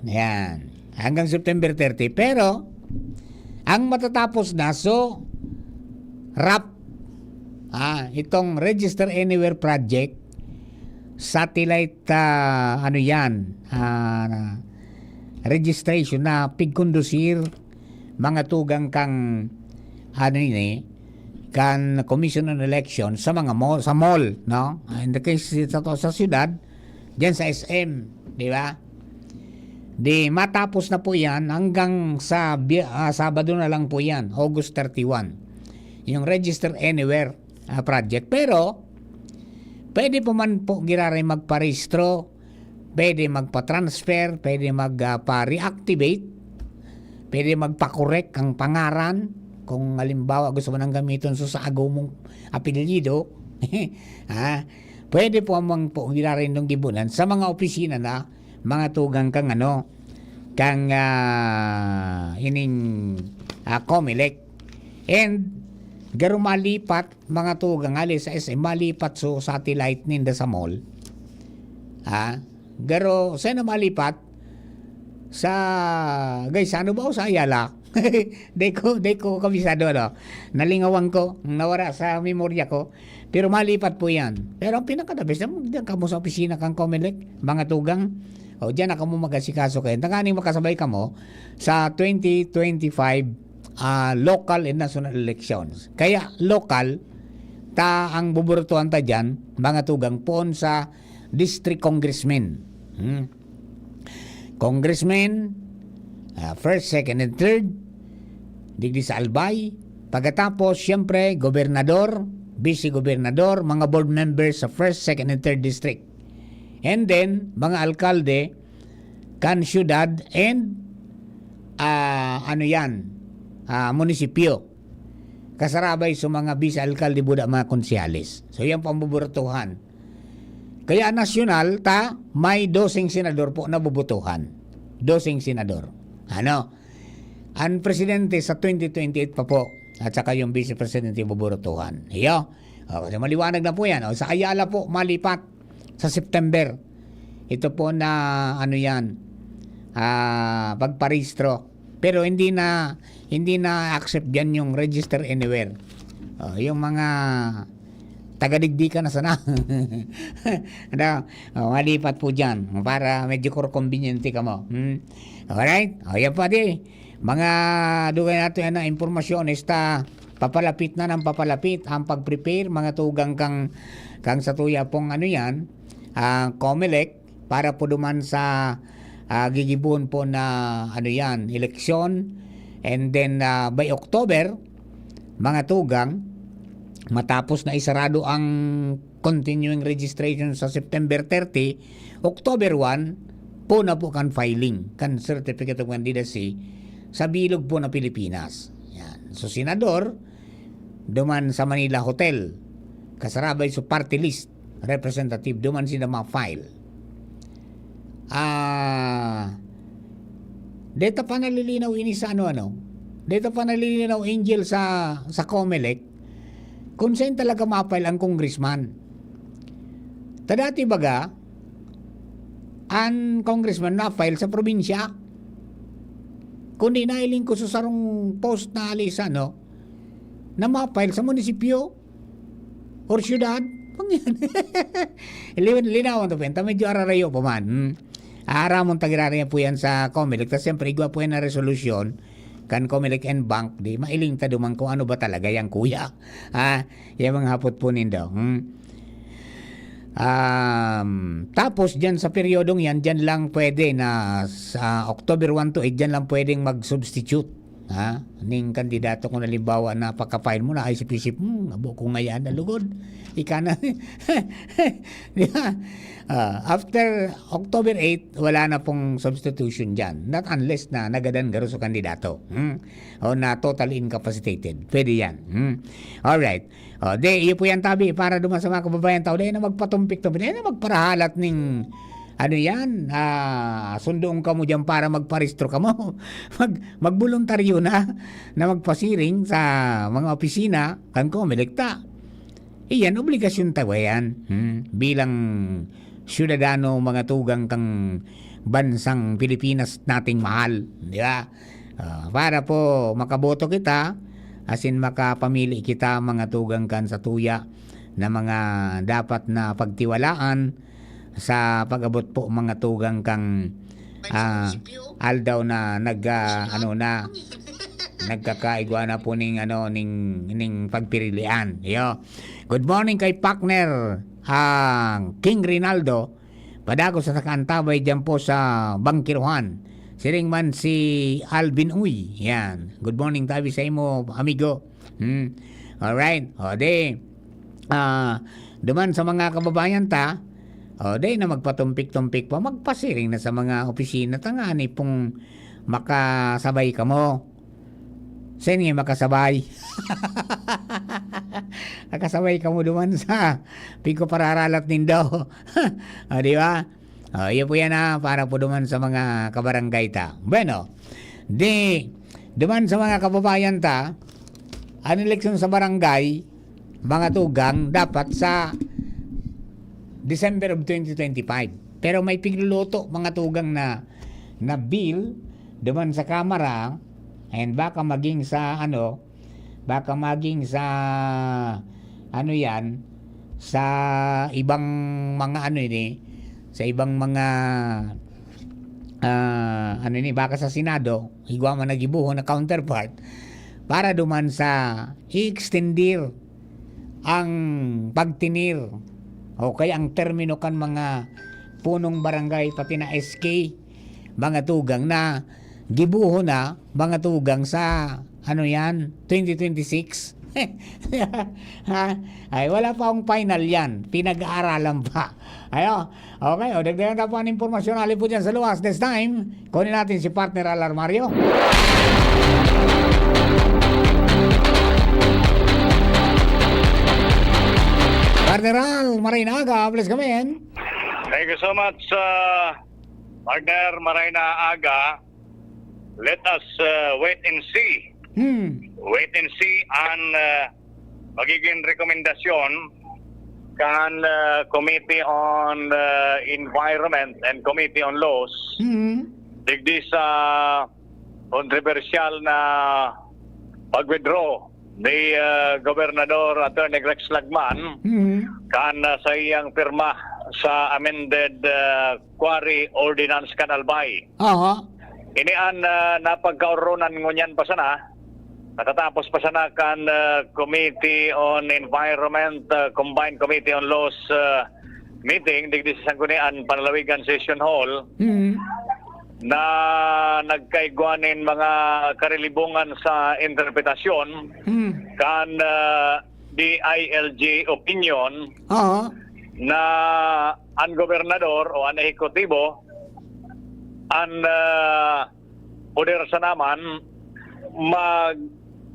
ayan, hanggang September thirty. Pero, ang matatapos na, so, rap, ah, itong Register Anywhere Project, satellite, ah, ano yan, ah, registration na pigkondusir, mga tugang kang, ano ini, kan Commission on Election sa mga mall, sa mall, no? Ah, in the case sa, sa syudad, diyan sa S M, di ba? Di matapos na po yan hanggang sa Bi- ah, Sabado na lang po yan, August thirty-one. Yung Register Anywhere, ah, project. Pero, pwede po man po giraray magparehistro, pwede magpa-transfer, pwede mag, ah, pa-reactivate, pwede magpa-correct ang pangaran. Kung halimbawa gusto mo nang gamiton sa, sa agaw mong apelyido, ah, pwede po amang po giraray nung gibunan sa mga opisina na mga tugang kang ano, kang, ah, ining, ah, Comelec. And garo malipat, mga tugang, hali sa S M, malipat so satellite ninda sa mall. Ha? Garo, saan na malipat? Sa Gaisano ba o sa Ayala? Di ko, di ko kabisado, ano? Nalingawan ko, nawara sa memorya ko. Pero malipat po yan. Pero ang pinaka-the best, diyan kamo sa opisina kang Comelec, mga tugang. O, diyan na kamo mag-asikaso kayo. Tanganing makasabay kamo sa twenty twenty-five, ah, local and national elections. Kaya local, ta ang buburutuhan ta diyan, mga tugang, poon sa district congressmen. Hmm? Congressmen, ah, first, second, and third, digdi sa Albay. Pagkatapos, siyempre, gobernador, vice-gobernador, mga board members sa first, second, and third district. And then, mga alkalde kan syudad and, ah, ano yan, ah, munisipyo. Kasarabay sa mga vice-alkalde, buda, mga konsehales. So, yan po ang buburutuhan. Kaya nasyonal, ta, may doseng senador po na bubutuhan. Doseng senador. Ano? Ang presidente sa twenty twenty-eight pa po. At saka yung vice presidente buburutuhan. Iyo. O, kasi maliwanag na po yan. O, sa Ayala po, malipat sa September. Ito po na, ano yan, ah, pagparehistro. Pero hindi na, hindi na accept diyan yung register anywhere. O, yung mga taga-digdi ka na sana. Ano? O, malipat po diyan para medyo kuro-, convenient ka mo. Hmm? Alright? O, yan po, di. Mga dugay nato yan na impormasyon, esta papalapit na ng papalapit ang pag-prepare, mga tugang kang, kang satuya pong ano yan, ah, Comelec, para po duman sa, ah, gigibohon po na ano yan, eleksyon. And then, ah, by October, mga tugang, matapos na isarado ang continuing registration sa September thirty, October one, po na po kan filing, kan Certificate of Candidacy sa bilog po na Pilipinas. Yan. So, senador, duman sa Manila Hotel, kasarabay sa party list, representative, duman sila ma-file. Ah, deta pa nalilinaw ini sa ano-ano. Deta pa nalilinaw, Angel, sa, sa Comelec, kung saan talaga ma-file ang congressman. Ta dati baga, ang congressman na-file sa probinsya. Kundi nailing ko sa sarong post na ali sa ano, na ma-file sa munisipyo or syudad. Pang yan. Linawan to, penta. Medyo ararayo pa man. Hmm. Aaramon ta giraray po yan sa Comelec. Tas siyempre, igwa po yan na resolusyon kan Comelec and Bank. Di, mailing ta duman kung ano ba talaga yan, kuya. Ah, yan mga hapot po nindo. Hmm. Um, tapos, dyan sa peryodong yan, dyan lang pwede na sa October one to eight, dyan lang pwedeng mag-substitute. Ha? Ning kandidato, kung halimbawa, napaka-file mo na, ay, isip-isip, "Hmm, abo ko ngayan, nalugod." Ika na. Di ba? Ah, after October eight, wala na pong substitution dyan. Not unless na nagadan garo sa kandidato. Hmm? O na totally incapacitated. Pwede yan. Hmm? Alright. O, di, iyo po yan, tabi, para duman sa mga kababayan tao. Di na magpatumpik-tumpik. Di na magparahalat ning, ano yan, ah, sundoon kamo dyan para magparehistro kamo. Mag-, magboluntaryo na, na magpasiring sa mga opisina kan Comelec ta. Iyan, obligasyon ta yan. Hmm? Bilang syudadano, mga tugang kang bansang Pilipinas nating mahal. Di ba? Ah, para po makaboto kita, asin makapamili kita, mga tugang kan satuya, na mga dapat na pagtiwalaan sa pag-abot po, mga tugang kang, ah, aldaw na nag, ah, ano na, nagkakaigwa na po ning, ano, ning, ning pagpirilian. Iyo. Good morning kay partner, ah, King Rinaldo. Padagos sa nakaantabay diyan po sa bangkiruhan. Siring man si Alvin Uy. Yan. Good morning, tabi sa imo, amigo. Hmm. Alright. O, di, ah, duman sa mga kababayan ta, o, di na magpatumpik-tumpik pa, magpasiring na sa mga opisina, tangani pong makasabay kamo. Saan nga makasabay? Nakasabay kamo duman sa pigko pararalat nindo. O, di ba? O, iyo po yan, ah, para po duman sa mga kabarangay ta. Bueno, di, duman sa mga kababayan ta, ang eleksyon sa barangay, mga tugang, dapat sa December of twenty twenty-five. Pero may pigluluto, mga tugang, na, na bill, duman sa Kamara, and baka maging sa, ano, baka maging sa, ano yan, sa ibang mga, ano ini, sa ibang mga, ah, ano ini, baka sa Senado, igwa man na gibohon na counterpart, para duman sa i-extendir ang pagtinir O kaya ang termino kan mga punong barangay, pati na S K, mga tugang na gibohon na, mga tugang sa, ano yan, twenty twenty-six. Ha? Ay, wala pa akong final yan. Pinag-aaralan pa. Ayo. Okay, o, dagdagan ta po ang impormasyon. Hali po dyan sa luwas. This time, kunin natin si Partner Al Armario. Partner Al, maray na aga. Please come in. Thank you so much, uh, partner. Maray na aga. Let us, uh, wait and see. Hmm. Wait and see ang, uh, magiging rekomendasyon kan, uh, Committee on, uh, Environment and Committee on Laws Hmm. digdi sa kontrobersyal na pag-withdraw ni, uh, Gobernador Attorney Rex Lagman Hmm. kan, uh, sa iyang pirma sa amended, uh, quarry ordinance kan Albay. Aha. Ini an, ah, napagkaoronan ngunyan pa sana, natatapos pa sana kan, ah, Committee on Environment, ah, Combined Committee on Laws, ah, meeting digdi sa Sangguniang Panlalawigan Session Hall Mm. na nagkaigwa nin mga karilibongan sa interpretasyon Mm. kan, ah, D I L G opinion Oo. na an gobernador o an ehekutibo an, ah, poder sana man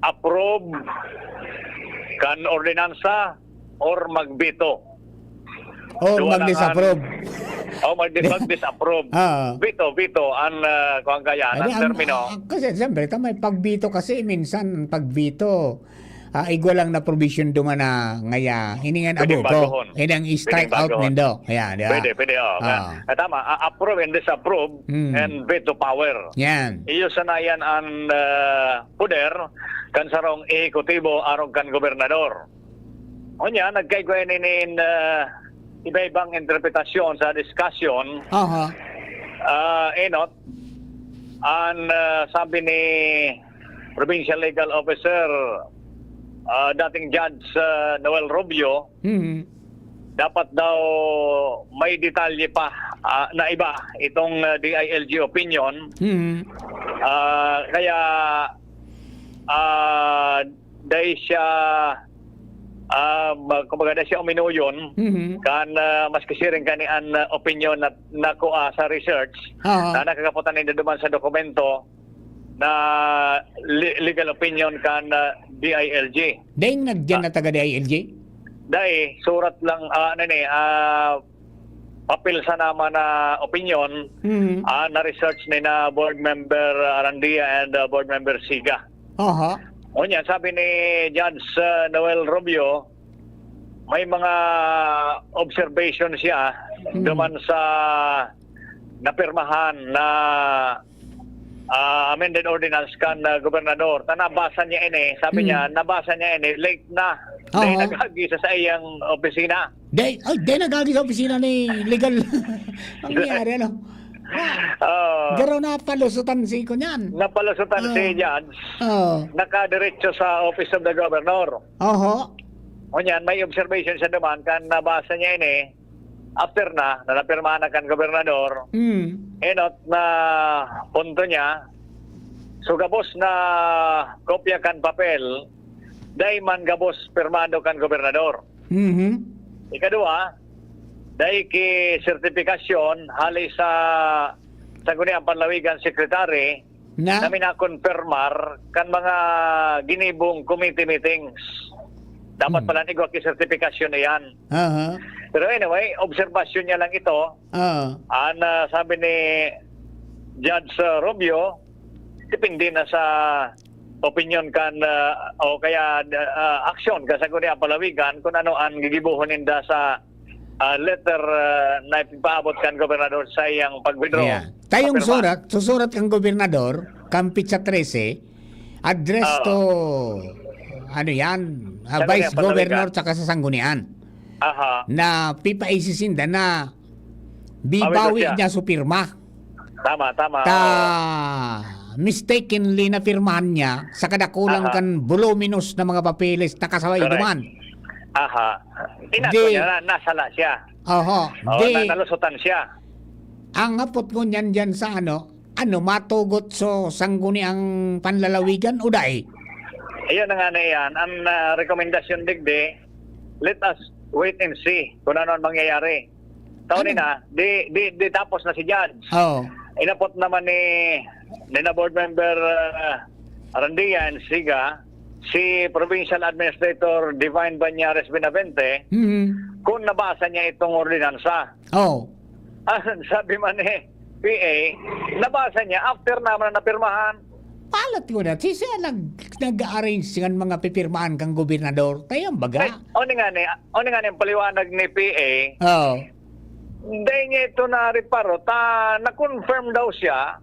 mag-approve kan ordinansa or mag-veto. Or Duwa na mag-disapprove. an, o, mag-, mag-disapprove. Ah. Veto, veto, an, ah, kuwan kaya, Ano an ang, termino. ah, kasi siyempre, tama, yung pag-veto kasi, minsan, pag-veto, ah, igwa lang na provision duman na ngaya, ini nga an Pwedeng abuko, bagohon. ini ang Pwedeng strike out bagohon. nindo. Ayan, di ba? Pwede, pwede, oh. Ah. Ah, tama, ah, approve and disapprove Mm. and veto power. Yan. Iyo sana yan an, ah, poder kan sarong ehekutibo arog kan gobernador. Unya, nagkaigwa ini nin, ah, iba-ibang interpretasyon sa diskusyon. Aha. Ah, enot, an, ah, sabi ni Provincial Legal Officer, ah, dating Judge, ah, Noel Rubio, Mhm. dapat daw may detalye pa, ah, na iba itong, ah, D I L G opinion. Mhm. Ah, kaya, ah, dai siya, ah, mag-, kumbaga, dai siya uminuyon Mhm. kan, ah, maski siring kani an, ah, opinion na nakua sa research Aha. na nakakaputan ninda duman sa dokumento na le-, legal opinion kan, ah, D I L G. Dai nagyan Ah. na taga D I L G? Dai, surat lang, ah, ano ni, ah, papel sana man na opinion, Mhm. ah, na-research ni na Board Member Arandia and, ah, Board Member Siga. Aha. Unya, sabi ni Judge, ah, Noel Rubio, may mga observation siya Mhm. duman sa napirmahan na, ah, amended ordinance kan, ah, gobernador. Ta nabasa niya ini, sabi Mm. niya, nabasa niya ini, late na. Dai Aha. nag-agi sa saiyang opisina. Dai, ay, dai nag-agi sa opisina ni legal. Ang nangyari, ano? Ah, Oo. Garo na palusutan si Kunyan. Napalusutan Oo. si Judge. Oo. Nakadiretso sa Office of the Governor. Oho. Ngunyan, may observation siya duman, kan nabasa niya ini, after na, na napirmahan na kan gobernador, Mm. enot na punto niya, so gabos na kopya kan papel, dai man gabos pirmado kan gobernador. Mhm. Ikadua, dai ki sertifikasyon hali sa Sangguniang Panlawigan Secretary Na? na minakonpermar kan mga ginibong committee meetings. Dapat Hmm. pala igwa ki sertifikasyon na yan. Aha. Pero anyway, obserbasyon niya lang ito. Ah. An, ah, sabi ni Judge, ah, Rubio, depende na sa opinion kan, ah, o kaya, ah, aksyon kan Sangguniang Palawigan kung ano an gigibohon ninda sa, ah, letter, ah, na ipaabot kan gobernador sa iyang pag-withdraw. Yeah. Tayong Papirma. surat, susurat kang gobernador, kang pitsa trese, address Oo. to, ano yan, ah, Sangguniang Vice Governor Palawigan. tsaka sa Sanggunian. Aha. Na pipaisinda na bibawi Pawid siya. niya su pirma. Tama, tama, Ta oo. mistakenly na pirmahan niya sa kadakulang Aha. kan voluminous na mga papeles na kasabay Correct. duman. Aha. Inato Di- niya na, nasala siya. Oho. Oh, Di- na, nalusutan siya. Ang hapot ko niyan diyan sa ano, ano, matugot sa sangguniang panlalawigan o dai? Iyon na nga na iyan. Ang, ah, rekomendasyon digdi, let us wait and see kung ano ang mangyayari. Taon Ano? na, di, di, di tapos na si Judge. Oo. Inapot naman ni, ni na board member, ah, Randian Siga, si Provincial Administrator Divine Banyares Benavente, Mhm. kung nabasa niya itong ordinansa. Oo. Ang sabi man ni P A, nabasa niya after naman na napirmahan. Palat ko na, si siya nag-, nag-arrange ng mga pipirmahan kang gobernador. Kaya baga? Ay, o ni nga ni, o ni nga ni, ang paliwanag ni P A, Oo. dahil niya ito na-reparo, ta, na-confirm daw siya,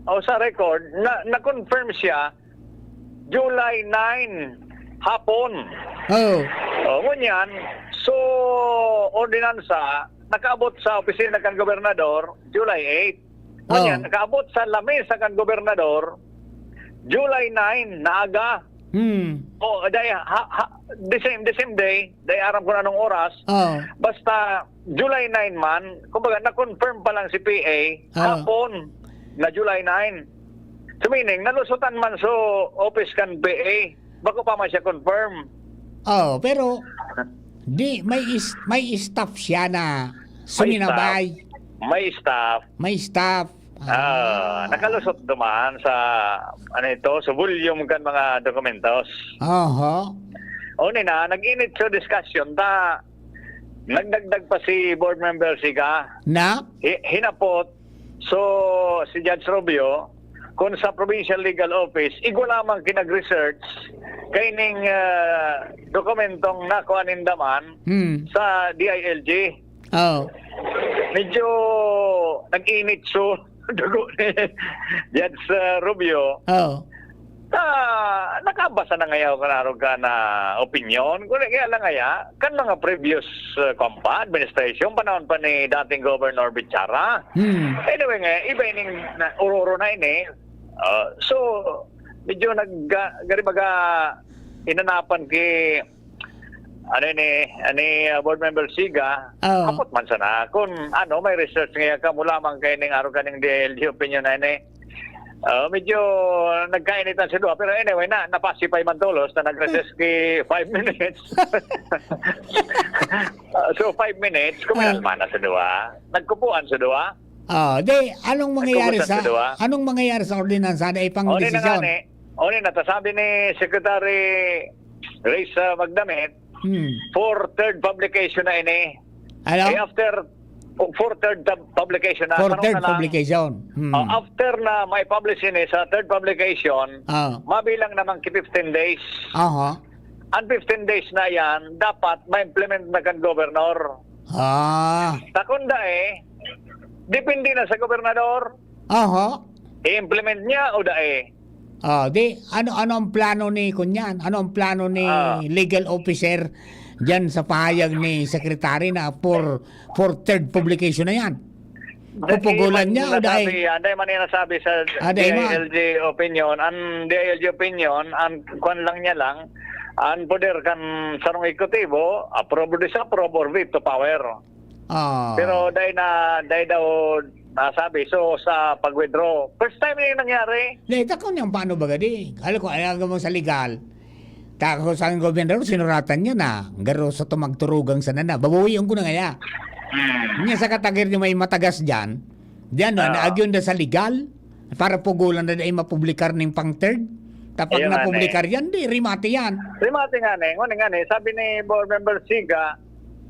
o sa record, na, na-confirm siya, July nine, hapon. Oo. O, ngunyan, so, ordinansa, nakaabot sa opisina kan gobernador, July eight. Ngunyan, Oo. nakaabot sa lamesa kan gobernador, July nine, na aga. Hmm. O, dai, ha, ha, the same, the same day, dai aram kung anong oras. Oo. Basta, July nine man, kumbaga, na-confirm pa lang si P A, Oo. hapon, na July nine. So, meaning, nalusutan man so office kan P A, bako pa man siya confirm. Oo, pero di, may is-, may staff siya na May suminabay. staff. May staff. May staff. Ah, Ah. nakalusot duman sa, ano ito, sa volume kan mga dokumentos. Oho. O ni na, nag-init sa discussion, ta, nagdagdag pa si board member Siga. Na? Hi-, hinapot, so, si Judge Rubio, kung sa Provincial Legal Office, igwa lamang kinag-research kaining, ah, dokumentong nakuha ninda man Hmm. sa D I L G. Oo. Medyo nag-init so dugo ni Judge, ah, Rubio. Oo. Ah, nakabasa na ngaya ako kan arog ka na opinyon. Kung kaya lang ngaya, kan mga previous, ah, kwan pa, administration, panahon pa ni dating Governor Bichara. Hmm. Anyway nga, iba ining na, ororo na ini. Ah, so, medyo nag-, ah, gari baga, inanapan ki ano ini, ani, ah, board member Siga, Oo. hapot man sana. Kung ano, may research nga ka, mula man kay ning araw kaning D L G opinion na ini. Ah, medyo nagkainitan sa duwa. Pero anyway, na, napasipay man tolos na nag-recess ki five minutes. Ah, so, five minutes, Ah. kumalma na sa duwa. Nagkupuan sa duwa. Ah, di, anong mangyayari Nagkukusan sa sa, duwa. anong mangyayari sa ordinansa na ipang O, di na nga desisyon? ni. O, ni na, ta sabi ni Secretary Reyes, ah, Magdamit, Hmm. for third publication na ini. Ano? Eh, after, for third tab-, publication na, For tanong third na lang. publication. Hmm. Oh, after na may publish ini sa third publication, Ah. mabilang naman ki fifteen days. Aha. Ang fifteen days na yan, dapat ma-implement na kan gobernador. Ah. Takunda eh, depende na sa gobernador. Aha. I-implement niya o dae. Ah, di, ano, ano ang plano ni, kunyan? Ano ang plano ni Ah. legal officer diyan sa pahayag ni Secretary na for, for third publication na yan? Pupugulan Dahil niya o man dahil? nasabi, ah, dahil man yung nasabi sa Ah, dahil man. D I L G opinion, ang D I L G opinion, ang kwan lang niya lang, ang poder kan sarong ekutibo, approve, disapprove, or veto power. Ah. Pero dahil na, dahil daw nasabi, so sa pag-withdraw, first time na yung nangyari. Dahil takon yung paano ba gadi? Alam ko, alam mo sa legal, Tako sa gobernador, sinuratan niya na, garo sa tumagturugang sana na, babawion ko na ngaya. Hmm. Niya sa katagir niya may matagas dyan, dyan na, Ah. naagyon na sa legal, para pugulan na dahil mapublikar ning pang third. Tapos Ayun nga, napublikar ne. yan, di, rimate yan. Rimate nga, ne. Ngunit nga, ne, sabi ni Board Member Siga,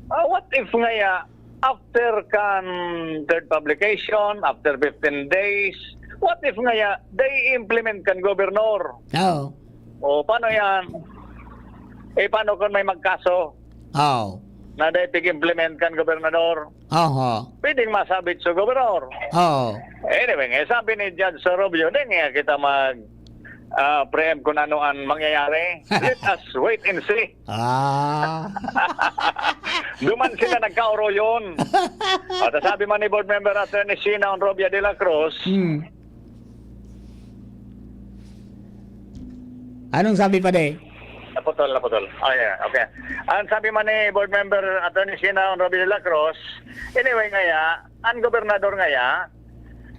ah, what if ngaya, after kan third publication, after fifteen days, what if ngaya, they implement kan gobernador? Oo. O, paano yan? Eh, paano kung may magkaso Oo. na dai pig-implement kan gobernador? Oho. Pwedeng masabit sa gobernador. Oo. Anyway, nga, sabi ni Judge Sorobio, "Di nga kita mag, ah, preempt kung ano ang mangyayari. Let us wait and see." Ah. Duman sila nagkaoroyon. At sabi man ni Board Member Attorney Sheena Onrobia de la Cruz, Hmm. Anong sabi pa, de? Putol na putol. Oh, yeah. Okay. Ang sabi man ni Board Member Attorney Sina Honorable de la Cruz, anyway ngaya, ang gobernador ngaya,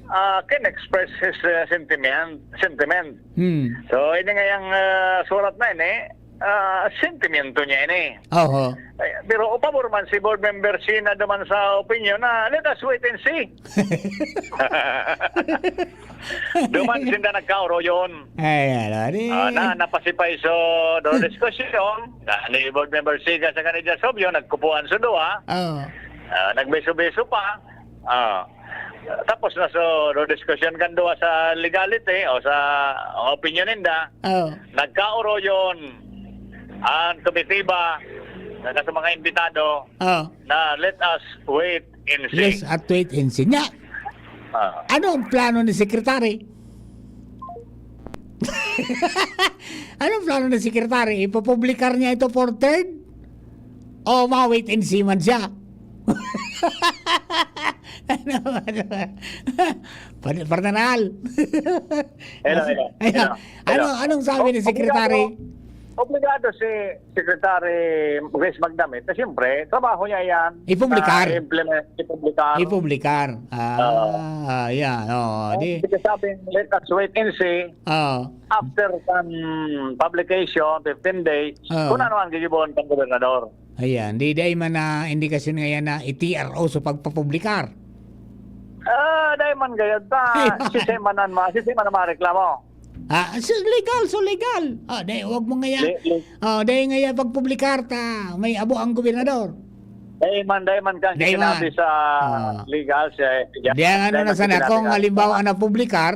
ah, can express his uh, sentiment. sentiment. Hmm. So, ini ngayang uh, surat na ini, uh, sentimiento niya ini. Oho. Eh, pero o pabor man si Board Member Sina duman sa opinion na let us wait and see. Duman sinda nagkaoroyon. Ay, ano, di. Ah, na, napasipay so do diskusyon. Na, ni Board Member Siga sa kanila Sobyo, nagkupuan sa duwa. Oh. Ah, nagbeso-beso pa. Ah, tapos na so do diskusyon kan duwa sa legality o sa opinion ninda. Oh. Nagkaoroyon ang komitiba na sa mga imbitado Oh. na let us wait and see. Let's at wait and see. Nya, Ah. Ano ang plano ni Secretary? Anong plano ni Secretary? Ipopublikar niya ito for third? O ma-wait and see man siya? Ano, ano? Par-, Partanal. Hello, hello, Ayan. hello. Ano, Hello. anong sabi ni Ob-, Secretary? Obligado, obligado si Secretary Grace Magdamit na siyempre, trabaho niya yan. Ipublikar. Na implement, ipublikar. Ipublikar. Ah, Oo. ah, yeah. Oh, Ang di. Sinasabing, let us wait and see. Oh. After some publication, fifteen days, Oo. kung ano ang gigibohon ng gobernador. Ayan. Di, di man na indikasyon ngayon na i-T R O sa pagpapublikar. Ah, dai man gayod ta. Ay, sisay man ang ma-, sisay man ang mareklamo. Ah, so legal, so legal. Ah, dai, wag mo ngaya. Le-, le- Ah, dai ngaya pagpublikar ta, may abo ang gobernador. Dai man, dai man kasi Dai man. sinabi sa Ah. legal siya, eh. Di ang ano Dai na man sana, sinabi kung na. halimbawa na publikar,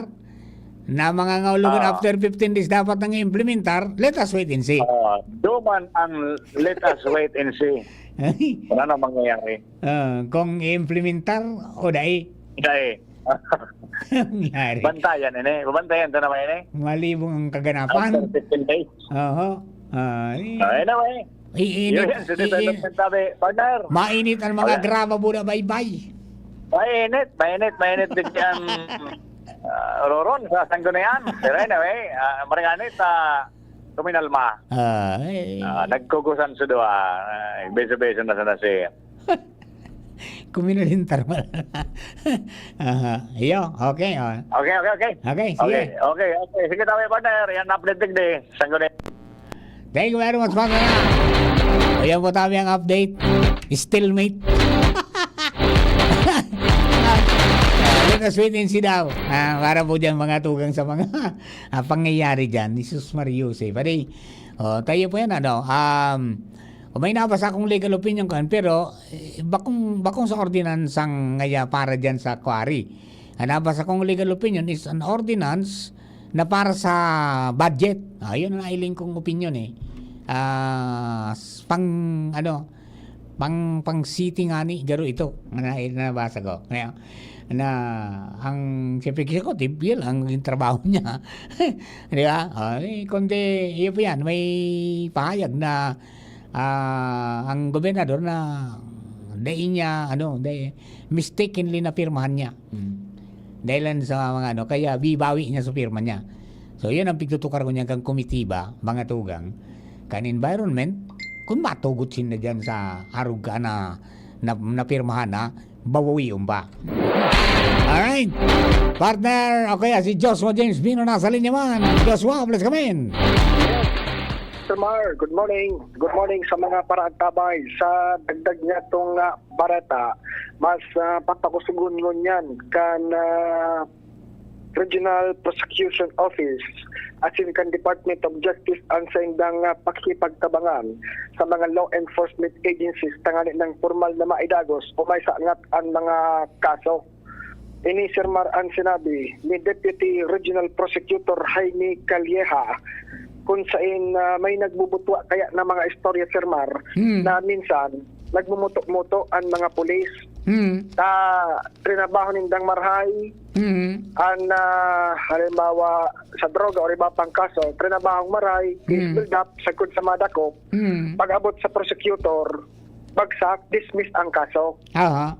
na mga ngaulogon Ah. after fifteen days dapat nang implementar, let us wait and see. Ah, duman ang let us wait and see. Wala na mangyayari. Ah, kung i-implementar o dai? Dai. Nangyari. Bantayan, ini. Bantayan ta naman, ini. Malibong ang kaganapan. After fifteen days. Oho. Ah, eh. Ah, anyway. Iinit, Yun yan, si Tito iin-, Lopez sabi, "Partner, mainit ang mga wala." graba, bura, baybay. Mainit, mainit, mainit din yan. Ah, Roron, sa Sanggunian. Pero anyway, ah, maringanit, ah, kuminalma. Ah, eh. Ah, nagkukusan sa duwa. Ay, beso-beso na sana si Kuminalintar man. Aha. Iyo, okay, oh. Okay, okay, okay. Okay, sige. Okay, okay, okay. Sige, tabi, partner. Yan, update digdi. Sanggunian. Thank you very much, partner. O, yan po tabi ang update. Stalemate. Let us wait and see daw. Ah, para po dyan, mga tugang sa mga, ah, pangyayari dyan. Jesus Mario Jose. Pare, oh, tayo po yan, ano, um, may nabasa akong legal opinion kan, pero, eh, bakong, bakong sa ordinansang ngaya para dyan sa quarry. Ang nabasa kong legal opinion is an ordinance na para sa budget. Ah, yun ang nailing kong opinion, eh. Ah, s-, pang, ano, pang, pang city nga ni, garo ito, na, na nabasa ko. Kaya, na ang chief executive, yun ang yung trabaho niya. Di ba? Ah, eh, kundi, yun po yan, may pahayag na, ah, ang gobernador na dai niya, ano, dai, mistakenly na pirmahan niya. Hmm. Dahilan sa mga ano, kaya bibawi niya sa pirma niya. So, yun ang pigtutukar ko niyan kang komitiba, mga tugang, kan environment, kung matugot sinda dyan sa arog ka na, na, napirmahan na, babawion pa. Alright. Partner, o kaya si Joshua James Bino nasa linya man. Joshua, please come in. Sir Mar, good morning. Good morning sa mga paraagtabay. Sa dagdag niya tong, ah, bareta, mas, ah, papakusugon ngunyan kan, ah, Regional Prosecution Office asin kan Department of Justice ang saindang, ah, pakikipagtabangan sa mga law enforcement agencies tanganing formal na maidagos o maisangat ang mga kaso. Ini, Sir Mar, ang sinabi ni Deputy Regional Prosecutor Jaime Calleja, kung sain, ah, may nagbubutwa kaya na mga istorya, Sir Mar, Hmm. na minsan nagmumuto-muto ang mga pulis. Hmm. Ta trinabaho nindang marahay, Hmm. an, ah, halimbawa, sa droga o iba pang kaso, trinabahong marahay, Hmm. build up, sagkod sa madakop, Hmm. pag-abot sa prosecutor, bagsak, dismiss ang kaso. Aha.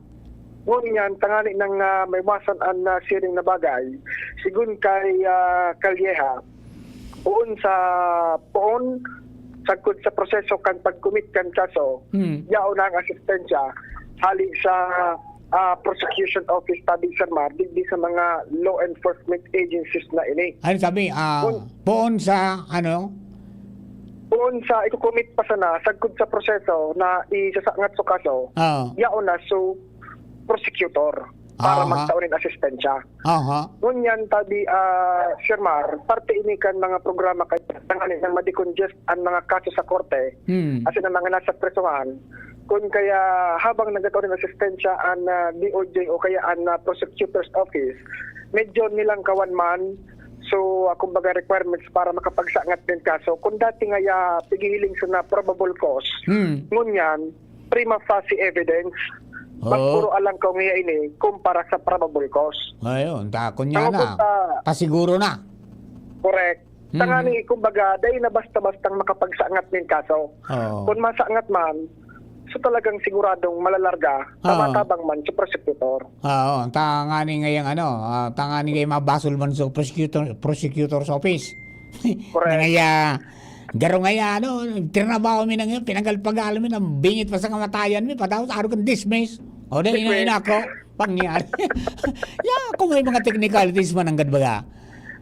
Ngunyan, tangani nang, ah, maiwasan an, ah, siring na bagay, sigun kay, ah, Calleja, poon sa, poon sagkod sa proseso kan pag-commit kan kaso, Hmm. yaon na ang asistensya hali sa, ah, prosecution office, tabi, Sir Mar, digdi sa mga law enforcement agencies na ini. Ano sabi? Ah, Kun- poon sa, ano? Poon sa iko-commit pa sana, sagkod sa proseso na isasangat sa kaso, Oo. yaon na sa prosecutor para Aha. magtao nin asistensya. Aha. Ngunyan, tabi, ah, Sir Mar, parte ini kan mga programa kaya tanganing na ma-decongest an mga kaso sa korte, Hmm. asin ang mga nasa presohan. Kun kaya habang nagkakaroon ng asistensya an, ah, D O J o kaya an, ah, prosecutor's office, medyo nilangkawan man. So, ah, kumbaga, requirements para makapagsangat nin kaso. Kung dati ngaya, pighihiling sa na probable cause, Hmm. ngunyan, prima facie evidence. Mas Oo. puro alangkaw ngaya ini kumpara sa probable cause. Ayun, ta-, kunya Tungod na. sa Pasiguro na. Correct. Mhm. Tangani, kumbaga, dai na basta-bastang makapagsangat nin kaso. Oo. Kung masangat man, so talagang siguradong malalarga, Oo. tama-tabang man sa prosecutor. Oo, tangani ngayang ano, ah, tangani ngayang mabasol man sa prosecutor, prosecutor's office. Correct. Na ngaya, garo ngaya, ano, tirinabaho mi na ngayon, pinagalpagal mi, nabingit pa sa kamatayan mi, patapos araw kan dismiss. O, dai na Dismiss. inako, pangyari. Ya, kung may mga technicalities man, ang gadbaga.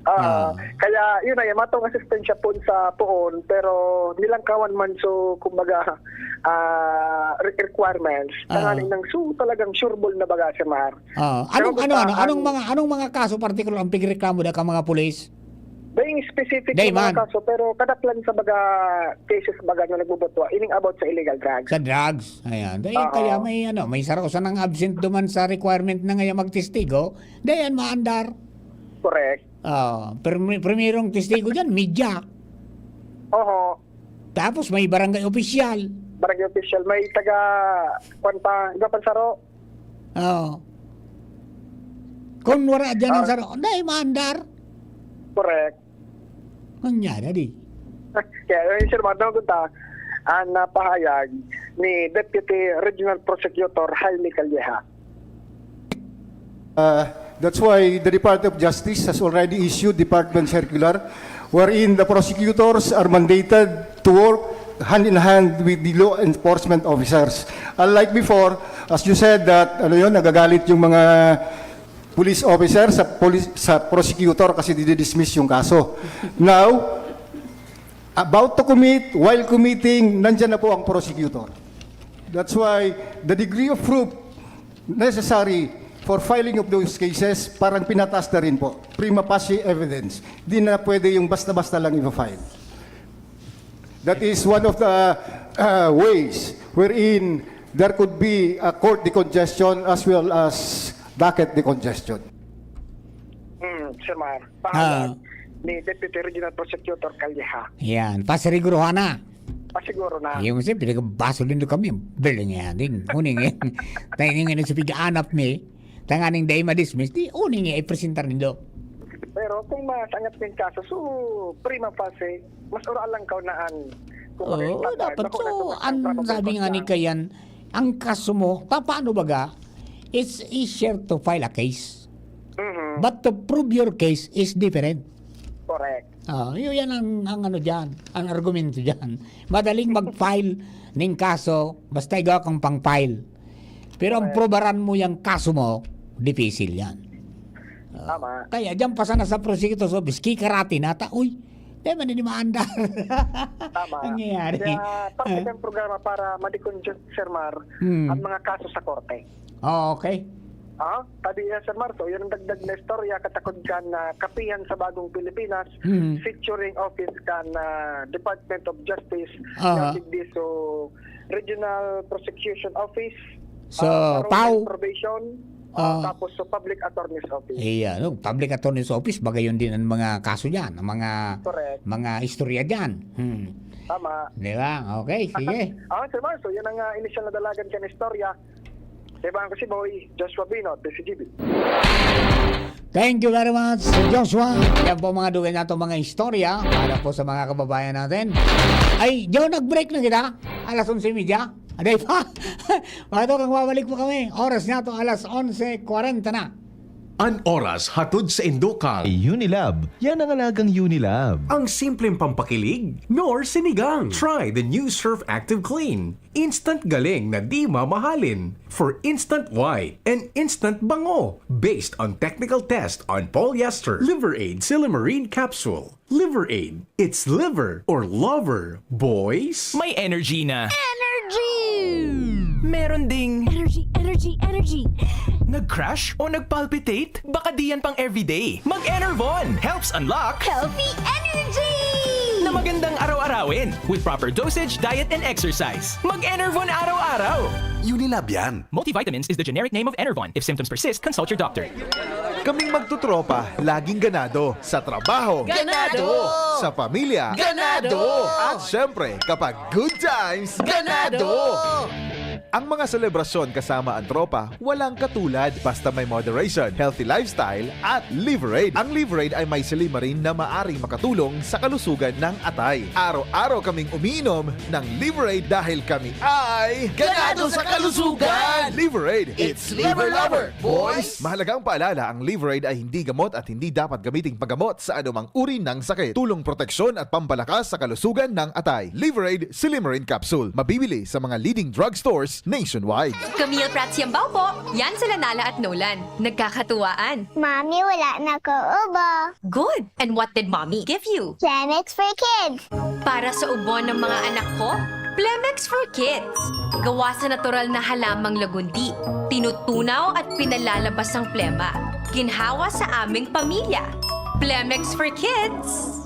Ah, Ah. kaya yun na yan, matong asistensya po sa poon, pero nilangkawan man, so, kumbaga, ah, re-, requirements, Ah. tanganing nang, so, talagang sureball na baga, Sir Mar. Ah, Pero anong, ano, basta ano, anong ang mga, anong mga kaso partikular ang pigreklamo da ka mga pulis? Dahil specific Dahil sa mga man. kaso, pero kadaklan sa baga cases baga na nagbubutwa, ining about sa illegal drugs. Sa drugs, ayan. Dahil Oo. kaya may, ano, may saro sa nang absent duman sa requirement na ngayon magtestigo, dahil yan maandar. Correct. Ah, primi-, primerong testigo dyan, media. Oho. Tapos may barangay opisyal. Barangay opisyal. May taga, kwan pa, iba pang saro. Oo. Kung wala dyan ang Ah. saro, dai maandar. Correct. Kanya na di. Kaya, eh, Sir Mar, nagunta, ang napahayag ni Deputy Regional Prosecutor Hailey Calleja. Uh, that's why the Department of Justice has already issued Department Circular wherein the prosecutors are mandated to work hand in hand with the law enforcement officers. Unlike before, as you said that, ano yun, nagagalit yung mga police officer sa police, sa prosecutor kasi didi-dismiss yung kaso. Now, about to commit, while committing, nandyan na po ang prosecutor. That's why the degree of proof necessary for filing of those cases, parang pinataas na rin po. Prima facie evidence. Di na pwede yung basta-basta lang i-file. That is one of the, uh, ways wherein there could be a court decongestion as well as docket decongestion. Hmm, Sir Mar, pahayag Ah. ni Deputy Regional Prosecutor Calleja. Yan, pasiguruhan na. Pasiguro na. Yung siya, pinagbaso din doon kami. Biling yan din. Uning yan. Tayo nga sa pig-aanap mi. Tanganing dai ma-dismiss, di uning nga ipresentar nindo. Pero kung masangat nin kaso, so, prima facie, mas oral lang kaunaan. Kung Oo, makikita, dapat bako na so, sa ang probable sabi nga cause ni na. Kayan, ang kaso mo, pa-, paano baga? It's easier to file a case. Mhm. But to prove your case is different. Correct. Ah, yun yan ang, ang ano dyan, ang argumento dyan. Madaling mag-file ning kaso, basta igawa kang pang-file. Pero ang Correct. probaran mo yung kaso mo, dipisil yan. Ah, Tama. kaya dyan pa sana sa prosecutor's office, kikarati na ta, uy, di man ini maandar. Tama. Nangyayari. Kaya parte Ah. ng programa para ma-decongest, Sir Mar, Hmm. ang mga kaso sa korte. Oh, okay. Ah, tabi niya, Sir Mar, so, yan ang dagdag na istorya, katakod kan, ah, Kapihan sa Bagong Pilipinas, Hmm. featuring office kan, ah, Department of Justice, Aha. yan digdi so Regional Prosecution Office, So, ah, Parole Pau. and Probation, ah, Ah. tapos sa Public Attorney's Office. Iya, no? Public Attorney's Office, bagayon din ang mga kaso dyan, ang mga, Correct. mga istorya dyan. Hmm. Tama. Di ba? Okay, sige. Ah, Sir Mar, so yan ang, ah, inisyal na dalagan kan istorya. Kaibahan ko si Boy Joshua Bino, T C G B. Thank you very much, Joshua. Yan po mga dugay natin mga istorya para po sa mga kababayan natin. Ay, Joe, nag-break na kita. Alas onse y media. Aday pa. Mga to, kang babalik po kami. Oras na to, alas onse kwarenta na. An oras hatod sa indokang Unilab. Yan ang alagang Unilab. Ang simpleng pampakilig, nor sinigang. Try the new Surf Active Clean. Instant galing na di mamahalin. For instant white and instant bango. Based on technical test on polyester. Liver Aid Silymarin Capsule. Liver Aid. It's liver or lover, boys. May energy na. Energy! Meron ding Energy, energy, energy! Nag-crash o nag-palpitate? Baka di yan pang everyday. Mag-Enervon helps unlock Healthy energy! na magandang araw-arawin with proper dosage, diet, and exercise. Mag-Enervon araw-araw! Unilab yan. Multivitamins is the generic name of Enervon. If symptoms persist, consult your doctor. Kaming magtutropa, laging ganado. Sa trabaho. Ganado! Sa pamilya. Ganado! At syempre, kapag good times, Ganado! Ang mga selebrasyon kasama ang tropa, walang katulad. Basta may moderation, healthy lifestyle, at Liver Aid. Ang Liver Aid ay may silymarin na maaring makatulong sa kalusugan ng atay. Araw-araw kaming umiinom ng Liver Aid dahil kami ay Ganado sa kalusugan! Liver Aid. It's Liver Lover, boys! Mahalagang paalala, ang Liver Aid ay hindi gamot at hindi dapat gamiting paggamot sa anumang uri ng sakit. Tulong, proteksyon at pampalakas sa kalusugan ng atay. Liver Aid Silymarin Capsule. Mabibili sa mga leading drugstores nationwide. Camille Prats Yambao po. Yan sila Nala at Nolan. Nagkakatuwaan. Mami, wala na ko ubo. Good. And what did Mommy give you? Planex for Kids. Para sa ubo ng mga anak ko, Plemex for Kids. Gawa sa natural na halamang lagundi. Tinutunaw at pinalalabas ang plema. Ginhawa sa aming pamilya. Plemex for Kids.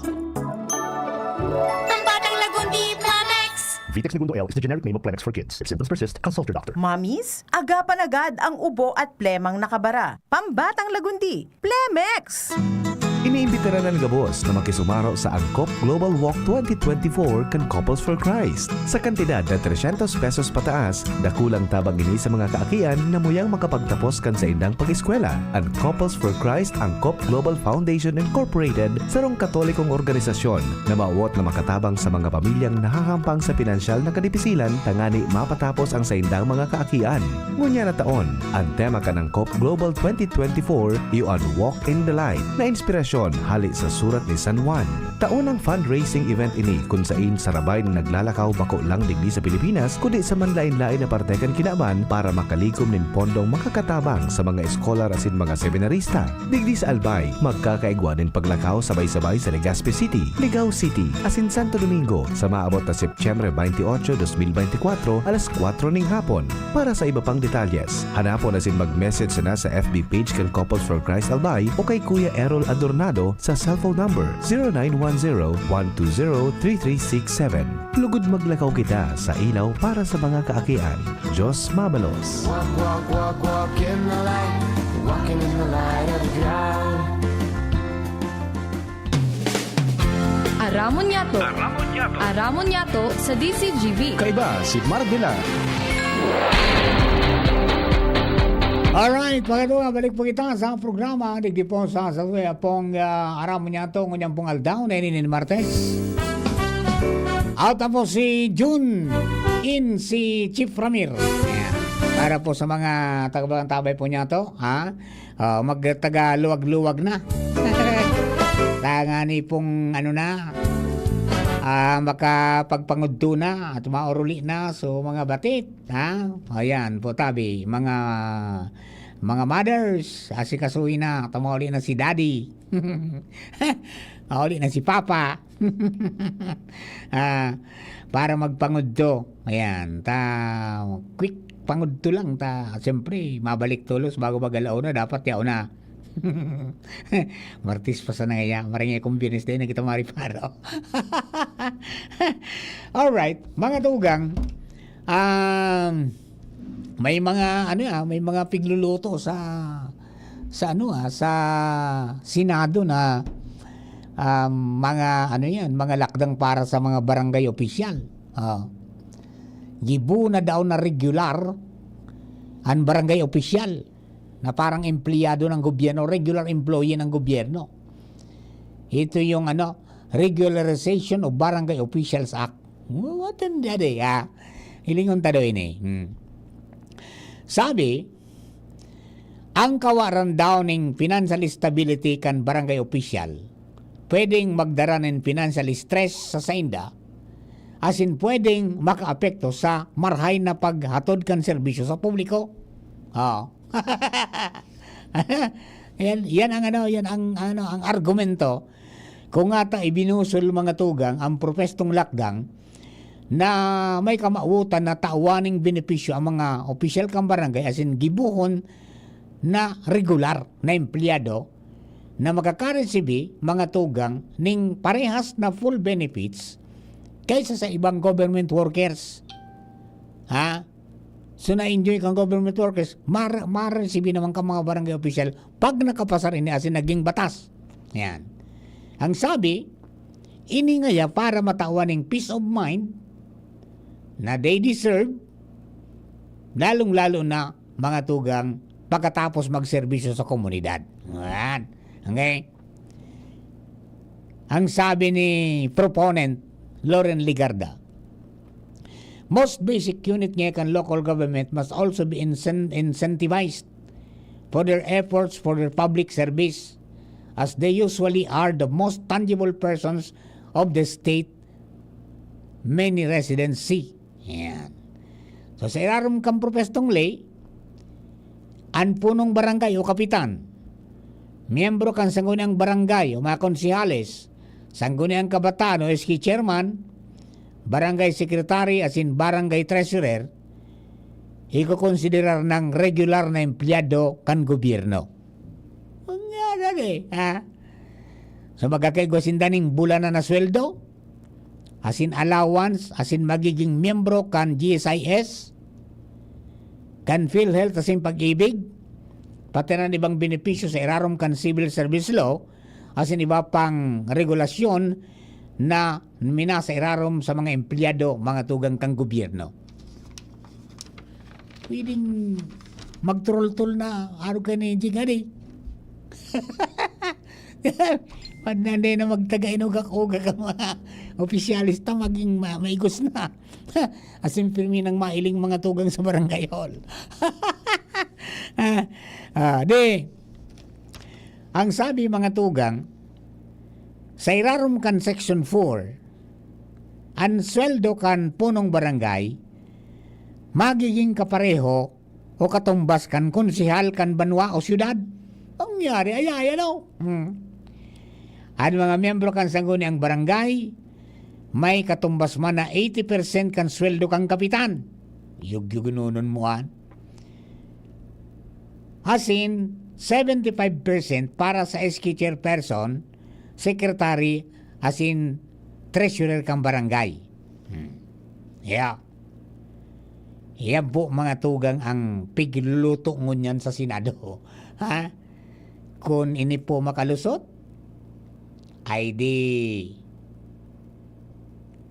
Pambatang lagundi, Plemex! Vitex Negundo L is the generic name of Plemex for Kids. If symptoms persist, consult your doctor. Mommies, agapan agad ang ubo at plemang nakabara. Pambatang lagundi, Plemex! Iniimbitaran an gabos na makisumaro sa Angkop Global Walk twenty twenty-four kan Couples for Christ. Sa kantidad na trescientos pesos pataas, dakulang tabang ini sa mga kaakian na muyang makapagtapos kan saindang pag-eskwela. An Couples for Christ Angkop Global Foundation Incorporated, sarong Katolikong organisasyon na mawot na makatabang sa mga pamilyang nahahampang sa pinansyal na kadipisilan tangani mapatapos ang saindang mga kaakian. Ngunyan na taon, an tema kan Angkop Global twenty twenty-four iyo an Walk in the Light, na inspirasyon hale sa Surat ni San Juan. Taon ang fundraising event ini kun sain sarabay na naglalakaw bako lang digdi sa Pilipinas, kundi sa manlaen-laen na parte kan kinaban para makalikom nin pondong makakatabang sa mga eskolar asin mga seminarista. Digdi sa Albay, magkakaigwa nin paglakaw sabay-sabay sa Legazpi City, Ligao City, asin Santo Domingo sa maabot na Setyembre twenty-eight, twenty twenty-four, alas kwatro ning hapon. Para sa iba pang detalyes, hanapon asin mag-message sana sa F B page kan Couples for Christ Albay o kay Kuya Errol Adornado sa cellphone number zero nine one zero, one two zero, three three six seven. Lugod maglakaw kita sa ilaw para sa mga kaakian. Diyos mabalos. Walk, walk, walk, walk in the light. Walking in the light of God. Aramon Yato. Aramon Yato. Aramon Yato sa D Z G B. Kaiba si Mark Villar. Alright, mga duwa, balik po kita sa programa. Digdi po sa, sa, sa pong, ah, Aramon Yato, ngunyan pong aldaw na ini nin Martes. At tapos si Jun in si Chief Ramir. Ayan. Para po sa mga taga-, tabay po niya to, ha? Ah, magtaga-luwag-luwag na. Tangani pong ano na, ah, makapagpangudto na at mauruli na. So, mga batit, ha? Ayan po, tabi, mga, mga mothers, asikasuhin na, tumauli na si daddy. Mauli na si papa. Ah, para magpangudto. Ayan, ta, quick pangudto lang ta. Siyempre, mabalik tolos bago mag-alauna, dapat yaon na. Martes pa sana ngaya, maringay kong Biyernes din na kita mariparo. Alright, mga tugang, um, may mga, ano, ah, may mga pigluluto sa, sa, ano, ah, sa Senado na, um, mga, ano yan, mga lakdang para sa mga barangay opisyal. Ah. Gibo na daw na regular an barangay opisyal na parang empleyado ng gobyerno, regular employee ng gobyerno. Ito yung, ano, Regularization of Barangay Officials Act. What in the day, ah? Hilingon ta daw ini. Hmm. Sabi, Ang kawaran daw ning financial stability kan barangay official pwedeng magdara nin financial stress sa sainda, asin pwedeng makaapekto sa marahay na paghatod kan serbisyo sa publiko. Oo. Yan, yan ang ano, yan ang ano, ang argumento. Kung ata ibinusol, mga tugang, ang propwestong lakdang na may kamawotan na tawan ning benepisyo ang mga opisyal kan barangay, asin gibohon na regular na empleyado na makakaresibi, mga tugang, ning parehas na full benefits kaysa sa ibang government workers. Ha? So, na-enjoy kang government workers, mar-, maresibi naman ka mga barangay official pag nakapasar ini asin naging batas. Yan. Ang sabi, ini ngaya para matawan ning peace of mind na they deserve, lalong-lalo na mga tugang pagkatapos magserbisyo sa komunidad. Yan. Okay? Ang sabi ni proponent Loren Legarda, most basic unit nga kan local government must also be incen-, incentivized for their efforts for their public service, as they usually are the most tangible persons of the state many residents see. Yan. So, sa irarom kan propwestong ley, an punong barangay o kapitan, miyembro kan sangguniang barangay o mga konsehales, sangguniang kabataan o S K chairman, barangay secretary asin barangay treasurer, ikokonsiderar nang regular na empleyado kan gobyerno. Mangyari, ha? So, magkakaigwa sinda ning bulanan na sweldo, asin allowance, asin magiging miyembro kan G S I S, kan PhilHealth asin Pag-ibig, pati na ibang benepisyo sa irarom kan civil service law, asin iba pang regulasyon na minasa irarom sa mga empleyado, mga tugang kan gobyerno. Pwedeng magturultol na, ano ka ni Jing, ano eh? Pag nanday na magtaga-inugak-ugak ang mga opisyalis ta, maging ma-, maigos na. Asin pirmi nang mailing mga tugang sa barangay hall. Ah, ah, di, ang sabi, mga tugang, sa irarom kan Section four, an sweldo kan punong barangay magiging kapareho o katumbas kan konsehal kan banwa o syudad. Pangyari, ayay, ano? Hmm. An mga miyembro kan sangguniang barangay, may katumbas man na eighty percent kan sweldo kan kapitan. Yugyugunonon mo, an. Asin, seventy-five percent para sa S K chairperson, secretary, asin treasurer kan barangay. Hmm. Yeah. Yan po, mga tugang, ang pigluluto ngunyan sa Senado. Ha? Kun ini po makalusot, ay di,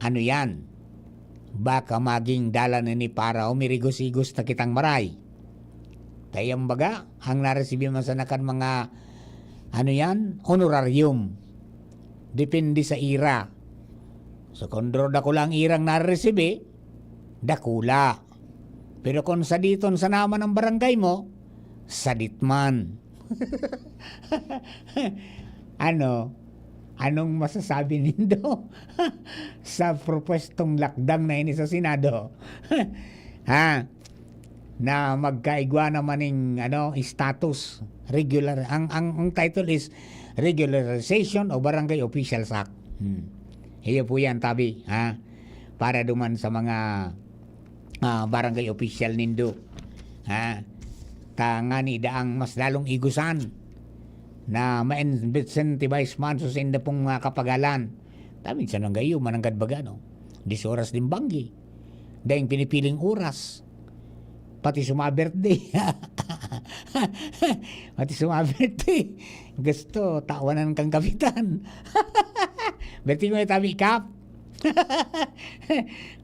ano yan, baka maging dalan ini para umirigos-igos na kitang maray. Kaya baga, ang naresibi man sana kan mga, ano yan, honorarium. Depende sa ira. So, kun dro dakula ang irang naresibi, dakula. Pero kun saditon sana man ang barangay mo, sadit man. Ano? Anong masasabi nindo sa propwestong lakdang na ini sa Senado? Ha? Na magkaigwa naman ning, ano, status. Regular, ang, ang, ang title is Regularization of Barangay Officials Act. Hmm. Iyo po yan, tabi, ha? Para duman sa mga, ah, barangay official nindo. Ha? Tangani daang mas lalong igusan na ma-incentivize man sa sainda pong mga kapagalan. Tabi, sa nanggayo, mananggad baga, no? Dis oras din banggi. Daing pinipiling oras. Pati sa mga birthday. Pati sa mga birthday. Gusto, tawanan kang kapitan. Birthday mo, tabi, Kap.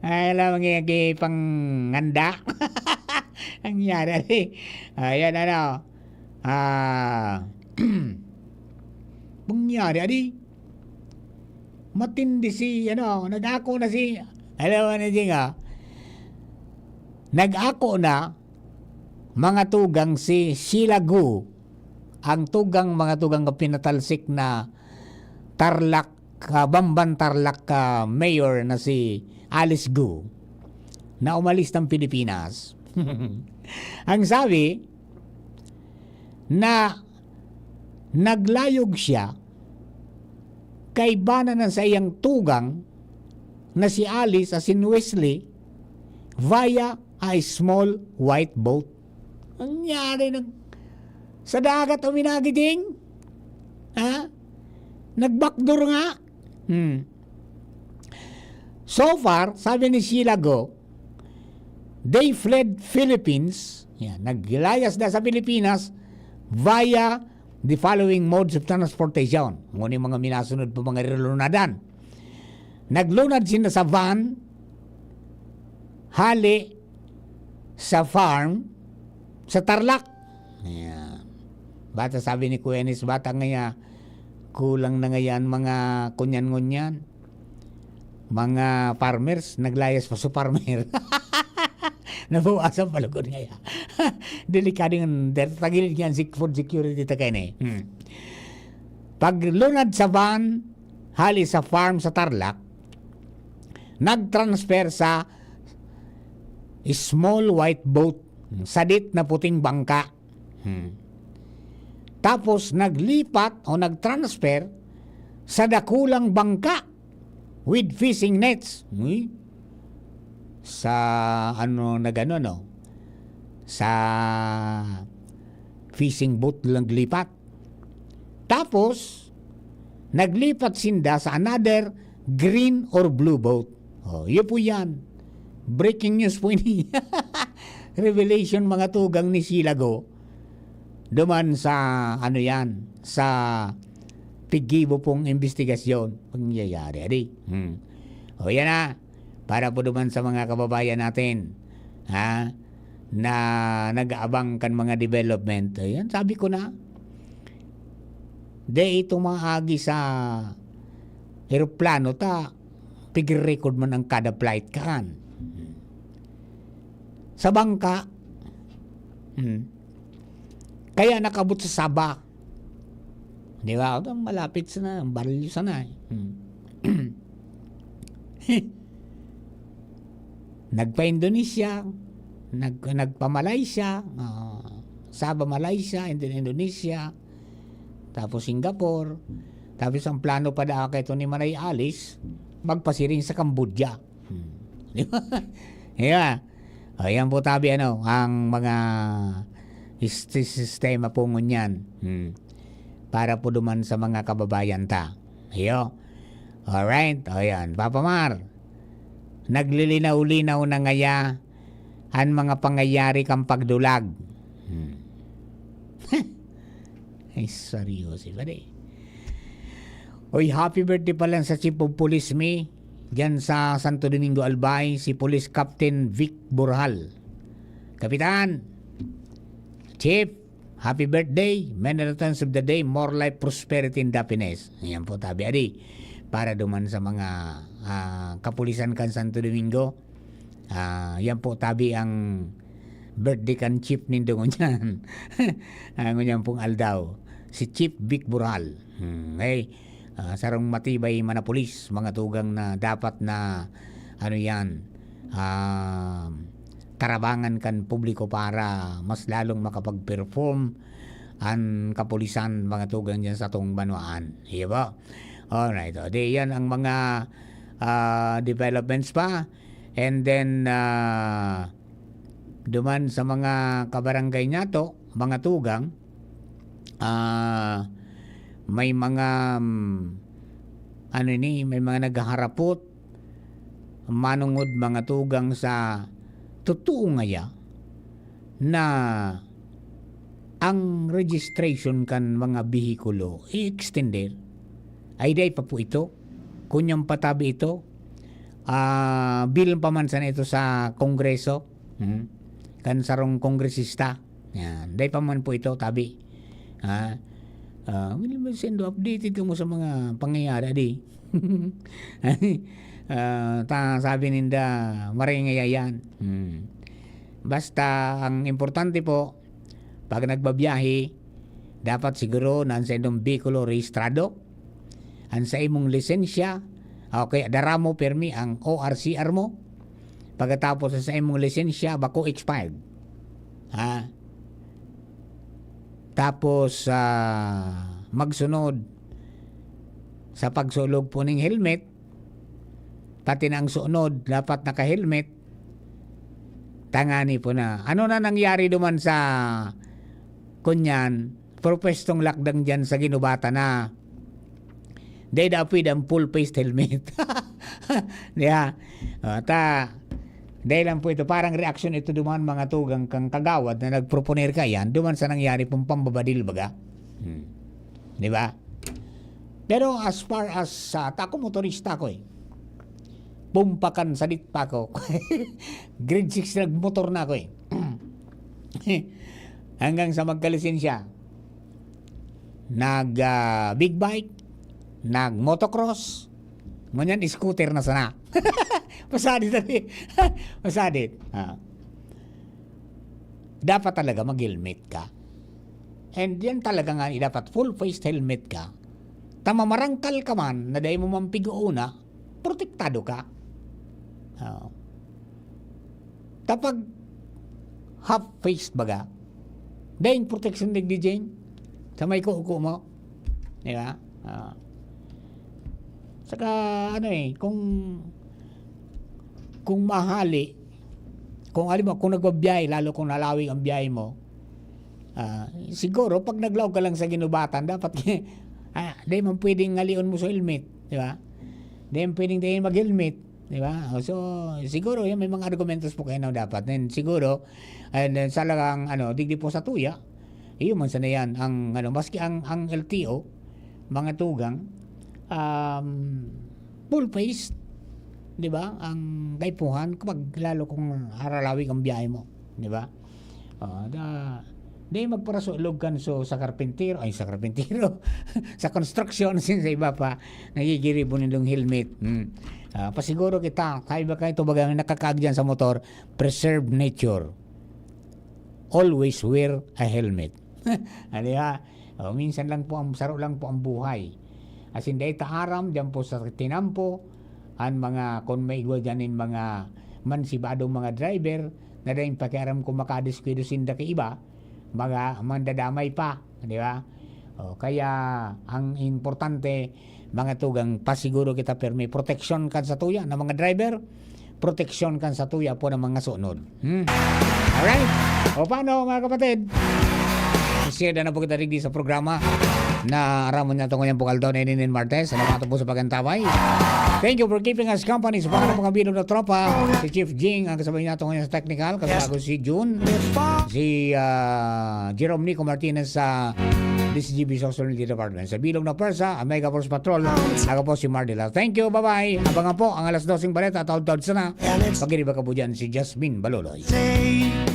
Ay, alam, mangyayagi pang nganda. Ang yari, adi. Ayan, ano. Ah, mangyari, adi. Matindi si, ano, nag-ako na si, alam mo na, Jing, ah. Nag-ako na mga tugang si Sheila Gu, ang tugang, mga tugang, na pinatalsik na Tarlac, ah, Bamban Tarlac, ah, mayor na si Alice Gu, na umalis ng Pilipinas. Ang sabi, na naglayog siya kaiba na ng saiyang tugang na si Alice asin Wesley via a small white boat. Nangyari nag-, sa dagat uminagi ding? Ha? Nag-backdoor nga? Hmm. So far, sabi ni Sheila Gu, they fled Philippines. Yan, naglayas na sa Pilipinas via the following modes of transportation. Ngunit mga minasunod po mga rilunadan. Naglunad sila sa van, hali sa farm, sa Tarlac. Ayan. Bata sabi ni Kuya Nis, bata ngaya, kulang na ngayan mga kunyan-ngunyan. Mga farmers, naglayas pa sa farmer. Nabawasan pa lugod ngaya. Delikado nga, der-, tagilid yan si food security ta kaini. Hmm. Paglunad sa van, hali sa farm sa Tarlac, nag-transfer sa small white boat, sadit na puting bangka. Hmm. Tapos naglipat o nag-transfer sa dakulang bangka with fishing nets. Uy. Sa ano, nagano, no? Sa fishing boat naglipat. Tapos, naglipat sinda sa another green or blue boat. Oh, yun po yan. Breaking news po ini. Revelation, mga tugang ni Sheila Gu. Duman sa, ano yan, sa piggibo pong investigasyon. Pangyayari, adi. Hmm. O, yan na. Para po duman sa mga kababayan natin, ha, na nag-aabang kan mga development. Ayan, sabi ko na, di ito maagi sa eroplano ta, pigre-record man ang kada flight kan. Sa bangka, hmm, kaya nakabot sa Sabah. Di ba? Malapit sana, ang baril sana eh. Hmm. Nagpa-Indonesia, nag-, nagpa-Malaysia, ah, Sabah, Malaysia, and then Indonesia, tapos Singapore. Tapos ang plano pa daa kaito ni Manay Alice, magpasiring sa Cambodia. Hmm. Di ba? Yeah. O, yan po tabi, ano, ang mga is-, sistema po ngunyan. Hmm. Para po duman sa mga kababayan ta. Iyo. Alright. O, yan. Papa Mar, naglilinaw-linaw na ngaya an mga pangyayari kan pagdulag. Hmm. Ay, seryoso ba di? Oy, happy birthday pala sa Chief of Police mi, diyan sa Santo Domingo, Albay, si Police Captain Vic Borjal. Kapitan, Chief, happy birthday. Many returns of the day, more life, prosperity, and happiness. Ayan po, tabi adi. Para duman sa mga, ah, kapulisan kan Santo Domingo. Ah, yan po, tabi ang birthday kan chief nindo ngunyan. Ah, ngunyan pong aldaw. Si Chief Vic Borjal. Hmm, okay. Ah, sarong matibay man na pulis, mga tugang na dapat na, ano yan, ah, tarabangan kan publiko para mas lalong makapag-perform an kapulisan, mga tugang dyan sa atong banwaan. Iya ba? Alright. O, di yan ang mga, ah, developments pa. And then, ah, duman sa mga kabarangay nato, mga tugang, ah, may mga, mm, ano ni, may mga naghaharapot, manungod, mga tugang, sa totoo ngaya na ang registration kan mga behikulo i-extender. Ay, dai pa po ito. Kunyang patabi ito, ah, bill pa man sana ito sa Kongreso. Hmm? Kan sarong kongresista. Yan. Dai pa man po ito, tabi. Ha? Ah, well, sendo, updated kamo sa mga pangyayari, di? Ah, ta, sabi ninda, maray ngaya yan. Hmm. Basta ang importante po, pag nagbabiyahe, dapat siguro na ang saindong behikulo rehistrado, ang sa imong lisensya, okay, dara mo pirmi ang O R C R mo. Pagkatapos sa imong lisensya, bako expired. Ha? Tapos, ah, magsunod sa pagsulog po ning helmet, pati na ang sunod, dapat naka-helmet, tangani po na. Ano na nangyari duman sa, kunyan, propwestong lakdang dyan sa Guinobatan na? Dai da pwede ang full face helmet. Di ba? Ah, ta, dahil lang po ito, parang reaksyon ito duman, mga tugang, kang kagawad na nagproponer ka yan, duman sa nangyari pong pambabadil, baga. Hmm. Di ba? Pero as far as, ah, ta, ako motorista ko eh. Pumpakan sadit pa ako. Grade six nagmotor na ako eh. Hanggang sa magkalisensya. Nag, ah, big bike, nag motocross, ngunyan scooter na sana. Masadit na di. Masadit. Ah. Dapat talaga mag-helmet ka. And yan talaga nga, dapat full face helmet ka. Ta mamarangkal ka man, na dai mo man pig-uuna, protektado ka. Oo. Ta pag half-faced baga, daing proteksyon digdi diyan sa may kuko mo. Di ba? Oo. Saka, ano eh, kung, kung mahali, kung alam mo, kung nagbabiyahe, lalo kung nalawig ang biyahe mo, ah, siguro, pag naglaog ka lang sa Guinobatan, dapat, ah, di man pwedeng ngalion mo sa helmet, di ba? Di man pwedeng di mag-helmet, di ba? So, siguro, yan, may mga argumentos po kayo na dapat. Then, siguro, and then, sa lagang, ano, digdi po sa tuya, iyo man sana yan, ang, ano, maski ang, ang L T O, mga tugang, um, full face, di ba? Ang kaipuhan, kapag lalo kung haralawig ang biyahe mo, di ba? Oh, da, di magparasulog kan so sa karpintero, ay, sa karpintero, sa construction, sin sa iba pa, nagigiribo nindong helmet. Hmm. Ah, pasiguro kita, kaiba ka ito, bagang nakakaag dyan sa motor, preserve nature. Always wear a helmet. Ano ha? Oh, minsan lang po ang, saro lang po ang buhay. Asin dai ta aram, diyan po sa tinampo, ang mga, kung may igwa dyan in mga mansibadong mga driver, na daing pakiaram kung makadiskwidado sinda kay iba, mga mandadamay pa, di ba? O, kaya ang importante, mga tugang, pasiguro kita permi proteksyon kan sa tuya na mga driver, proteksyon kan sa tuya po ng mga sunod. Hmm? Alright? O paano, mga kapatid? Share na po kita digdi sa programa na aramon niya tungo niyang pukal taon na ininin Martes. Salamat po sa pagkantabay. Thank you for keeping us company sa pangalan ng mga bilog na tropa. Si Chief Jing, ang kasabay niya tungo niya sa technical. Kasama ko si Jun, si, ah, Jerome Nico Martinez sa D C G B Social Media Department. Sa bilog na pwersa, ang Mega Force Patrol. Ako po si Mardila. Thank you, bye-bye. Abangan po ang alas doseng baleta, taod-taod sana. Pag-iriba ka po dyan, si Jasmine Baloloy.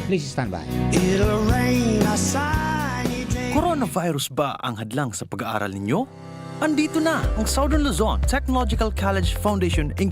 Please stand by. It'll rain a sunny day. Coronavirus ba ang hadlang sa pag-aaral ninyo? Andito na ang Southern Luzon Technological College Foundation Inc.